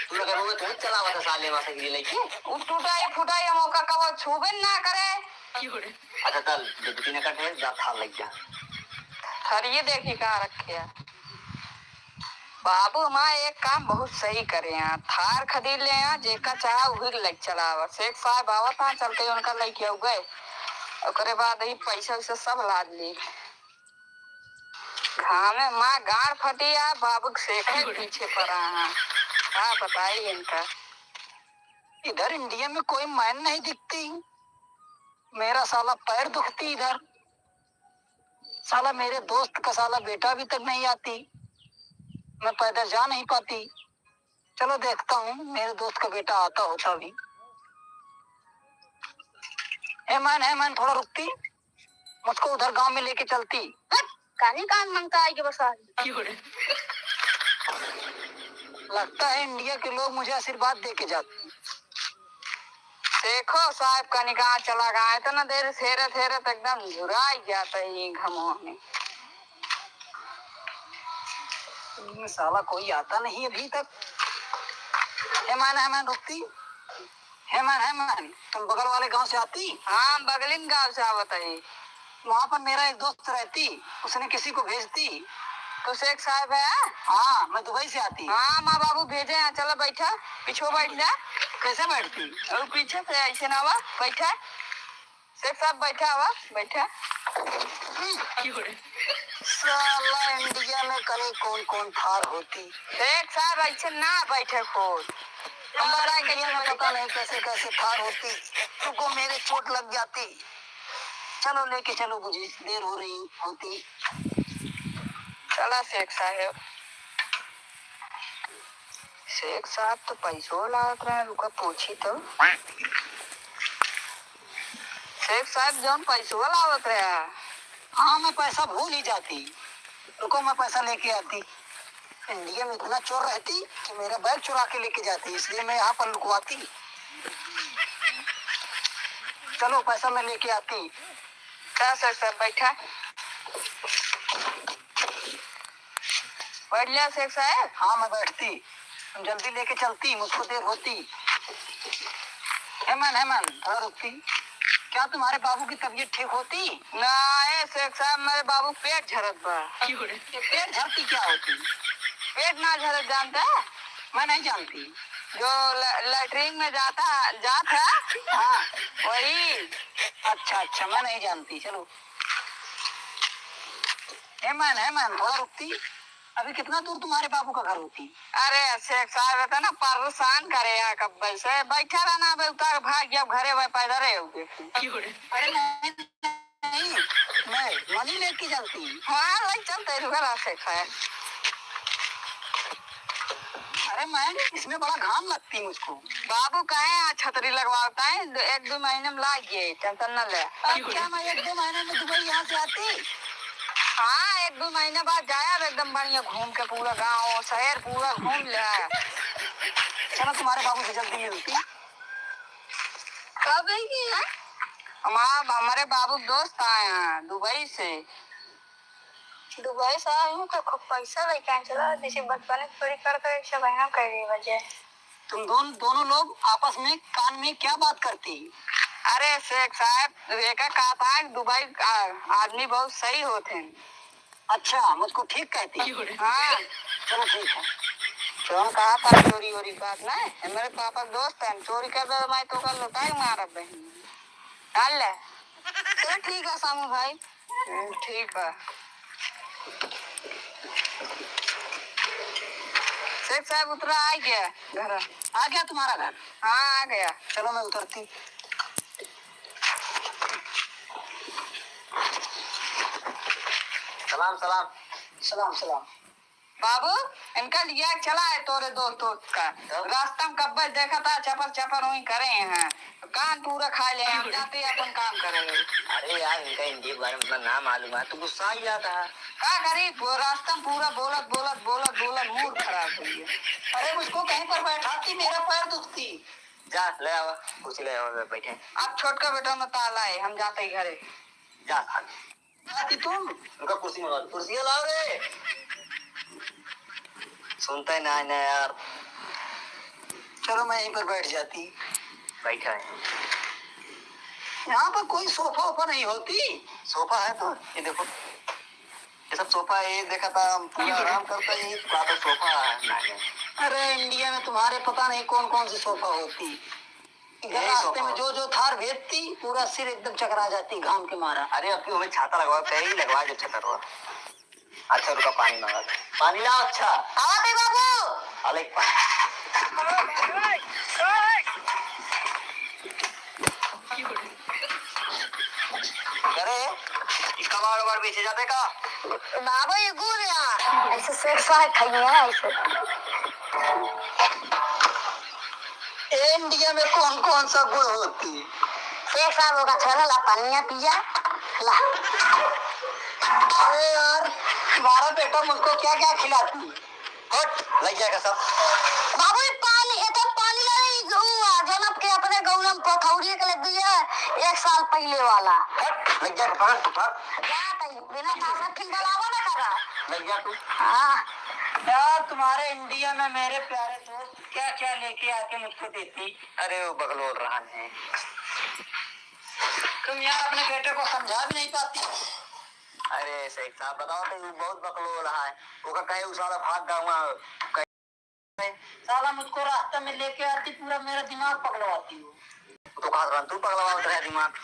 तू लोग रोवे तो चलावा था साले मासा के लिए लेके। उ टूटाई फुटाई हम ओका कबो छूबे ना करे। अच्छा चल, दो तीन कट है, जा थार लग जा। थार ये देखी कहाँ रखे है। बाबू माँ एक काम बहुत सही करे हैं, थार खरीद ले हैं, जेका चाहा उही के लग चलावा। सेठ साहब आवत हैं, चल के उनका लग के गए, ओकरे बाद ही पैसा वैसा सब लाद ली। घामे माँ गाड़ फटी है, बाबू के सेखे पीछे पड़ा है। का बताई इनका। इधर इंडिया में कोई मैन नहीं दिखती, मेरा साला पैर दुखती इधर। साला मेरे दोस्त का साला बेटा अभी तक नहीं आती, मैं पैदल जा नहीं पाती। चलो देखता हूँ मेरे दोस्त का बेटा आता हो तो अभी। हे मैन, हे मैन, थोड़ा रुकती, मुझको उधर गांव में लेके चलती। हट, कानी कान मंगता है कि बस आ। लगता है इंडिया के लोग मुझे आशीर्वाद दे के जाते हैं। देखो साहब, कनिका चला गया, इतना देर हेरत हेरत एकदम झुराई जाता है ये घमवा में। साला कोई आता नहीं अभी तक। हे मैन, हे मैन, रुकती। हे मैन, हे मैन, तुम बगल वाले गांव से आती? हाँ, हम बगलिन गांव से आवत है। वहाँ पर मेरा एक दोस्त रहती, उसने किसी को भेज दी। तो सेठ साहब है? हाँ, मैं दुबई से आती। हाँ, माँ बाबू भेजे हैं, चलो बैठा, पीछे बैठ जा। कैसे बैठती? और पीछे से ऐसे ना हुआ, बैठा। शेख साहब, बैठा हुआ, बैठा। साला, इंडिया में कहीं कौन कौन थार होती। शेख साहब, ऐसे ना बैठे खुद। हम बताए कैसे इंडिया में बैठे। पता नहीं कैसे कैसे थार होती। रुको, मेरे चोट लग जाती। चलो, लेके चलो मुझे, देर हो रही होती। चला शेख साहब। शेख साहब तो पैसो लावत रहे, रुका पूछी तो। शेख साहब जौन पैसो लावत रहे। हाँ, मैं पैसा भूल ही जाती। रुको, मैं पैसा लेके आती। इंडिया में इतना चोर रहती कि मेरा बैग चुरा के लेके जाती, इसलिए मैं यहाँ पर लुकवाती। चलो, पैसा मैं लेके आती। का शेख साहब, बैठा। बैठ लिया शेख साहब। हाँ, मैं बैठती। तुम जल्दी लेके चलती, मुझको देर होती। हेमन, हेमन, थोड़ा रुकती। क्या तुम्हारे बाबू की तबीयत ठीक होती? ना, ए शेख साहब, मेरे बाबू पेट झरत बा। ये पेट झरती क्या होती? पेट ना झरत जानता है? मैं नहीं जानती। जो ल-, लैट्रिन में जाता, जात है, हाँ। वही। अच्छा, अच्छा, मैं नहीं जानती। चलो। हेमन, हेमन, थोड़ा रुकती। अभी कितना दूर तुम्हारे बाबू का घर होती? अरे शेख साहब, इतना परेशान करे यहाँ कब्बे से। बैठा रहना, अब उतार भाग गया घरे, वह पैदल रहे हो। अरे नहीं, नहीं, मैं मनी लेके चलती। हाँ, ले चलते, रुका रहा शेख साहब। अरे मैम, इसमें बड़ा घाम लगती मुझको। बाबू कहे यहाँ छतरी लगवाता है, दो, एक दो महीने में लाग गए, टेंशन न ले। अब क्या मैं एक दो महीने में दुबई यहाँ से आती? हाँ, एक दो महीने बाद जाया, अब एकदम बढ़िया घूम के पूरा गाँव, शहर पूरा घूम ले। चलो, तुम्हारे बाबू से जल्दी मिलती। कब आएगी? हम, हमारे बाबू के दोस्त आए हैं दुबई से। दुबई से आए हूँ तो खूब पैसा लेके आए, चला, जैसे बचपन में चोरी करते, वैसे बहना कर रही वजह। तुम दोन-, दोनों लोग आपस में कान में क्या बात करती? अरे शेख साहब, एका कहा था कि दुबई का आदमी बहुत सही होते हैं। अच्छा, मुझको ठीक कहती? हाँ। चलो ठीक है। तो हम कहा था चोरी वोरी बात ना है, मेरे पापा के दोस्त हैं, चोरी कर दे, मैं तो कल लुटाई मारब बहन। डाल ले। चलो ठीक है सामू भाई। हम्म, ठीक बा। शेख साहब उतरा, आ गया घर। आ गया तुम्हारा घर? हाँ, आ गया। चलो, मैं उतरती। सलाम, सलाम। सलाम, सलाम। बाबू, इनका लिया चला है तोरे दोस्त वोस्त का। हाँ। रास्ता में कब्बे देखा था, चपर चपर वहीं करे हैं, कान पूरा खा ले हैं, हम जाते ही अपन काम करे हैं। अरे यार, इनका हिंदी के बारे में उतना ना मालूम है, तू गुस्सा ही जाता है। का करी, वो रास्ता में पूरा बोलत, बोलत, बोलत, बोलत मूड खराब हो गया। अरे, मुझको कहीं पर बैठा थी, मेरा पैर दुखती। जा, ले आवा, कुर्सी ले आवा, बैठे। अब छोटका बेटा में ताला है, हम जाते ही घरे। जा, भाग। कि तुम उनका कुर्सी मंगा दो। कुर्सियाँ लाओ रे। सुनता ही ना है ना यार। चलो, मैं यहीं पर बैठ जाती। बैठा है। यहाँ पर कोई सोफा वोफा नहीं होती? सोफा है तो, ये देखो, ये सब सोफा है, ये देखा था, हम पूरा आराम करते हैं, ये तो कहा था सोफा है, ना है। अरे, इंडिया में तुम्हारे पता नहीं कौन कौन सी सोफा होती। इधर यही रास्ते में सोफा। जो, जो थार भेजती, पूरा सिर एकदम चकरा जाती घाम के मारा। अरे, अब क्यों हमें छाता लगवा, कहीं लगवा दे छाता लगवा। अच्छा, रुका, पानी मंगा दे। पानी लाओ, अच्छा। आवा दे बाबू। अले पानी। अरे, इसका बार बार बेचे जाते का? बाबू, ये गुड़ यार, ऐसे सेठ साहब खाइए ना, ऐसे। ए, इंडिया में कौन कौन सा गुड़ होती? सेठ साहब होगा, छोड़ो, ला पनिया पिया, ला। अरे यार, तुम्हारा बेटा मुझको क्या क्या खिलाती? हट, लग जाएगा सब। बाबू, ये पानी, ये तो पानी ला रही, उ, आ, जनम के अपने गौरम पथौरिया के लग गई है, एक साल पहले वाला। हट, लग जाएगा, पकड़, पकड़। जा तई, बिना मांगत फिर बुलावा ना करा। लग जा तू। हाँ। यार, तुम्हारे इंडिया में मेरे प्यारे दोस्त क्या क्या लेके आके मुझको देती? अरे, वो बकलोल रहन है। तुम यार अपने बेटे को समझा भी नहीं पाती। अरे सेठ साहब, बताओ तो, ये बहुत बकलोल है। ओका कहे उ साला भाग गवा। साला मुझको रास्ते में लेके आती, पूरा मेरा दिमाग पगलवाती हो। तो कहा था तू पगलवा उतरा दिमाग।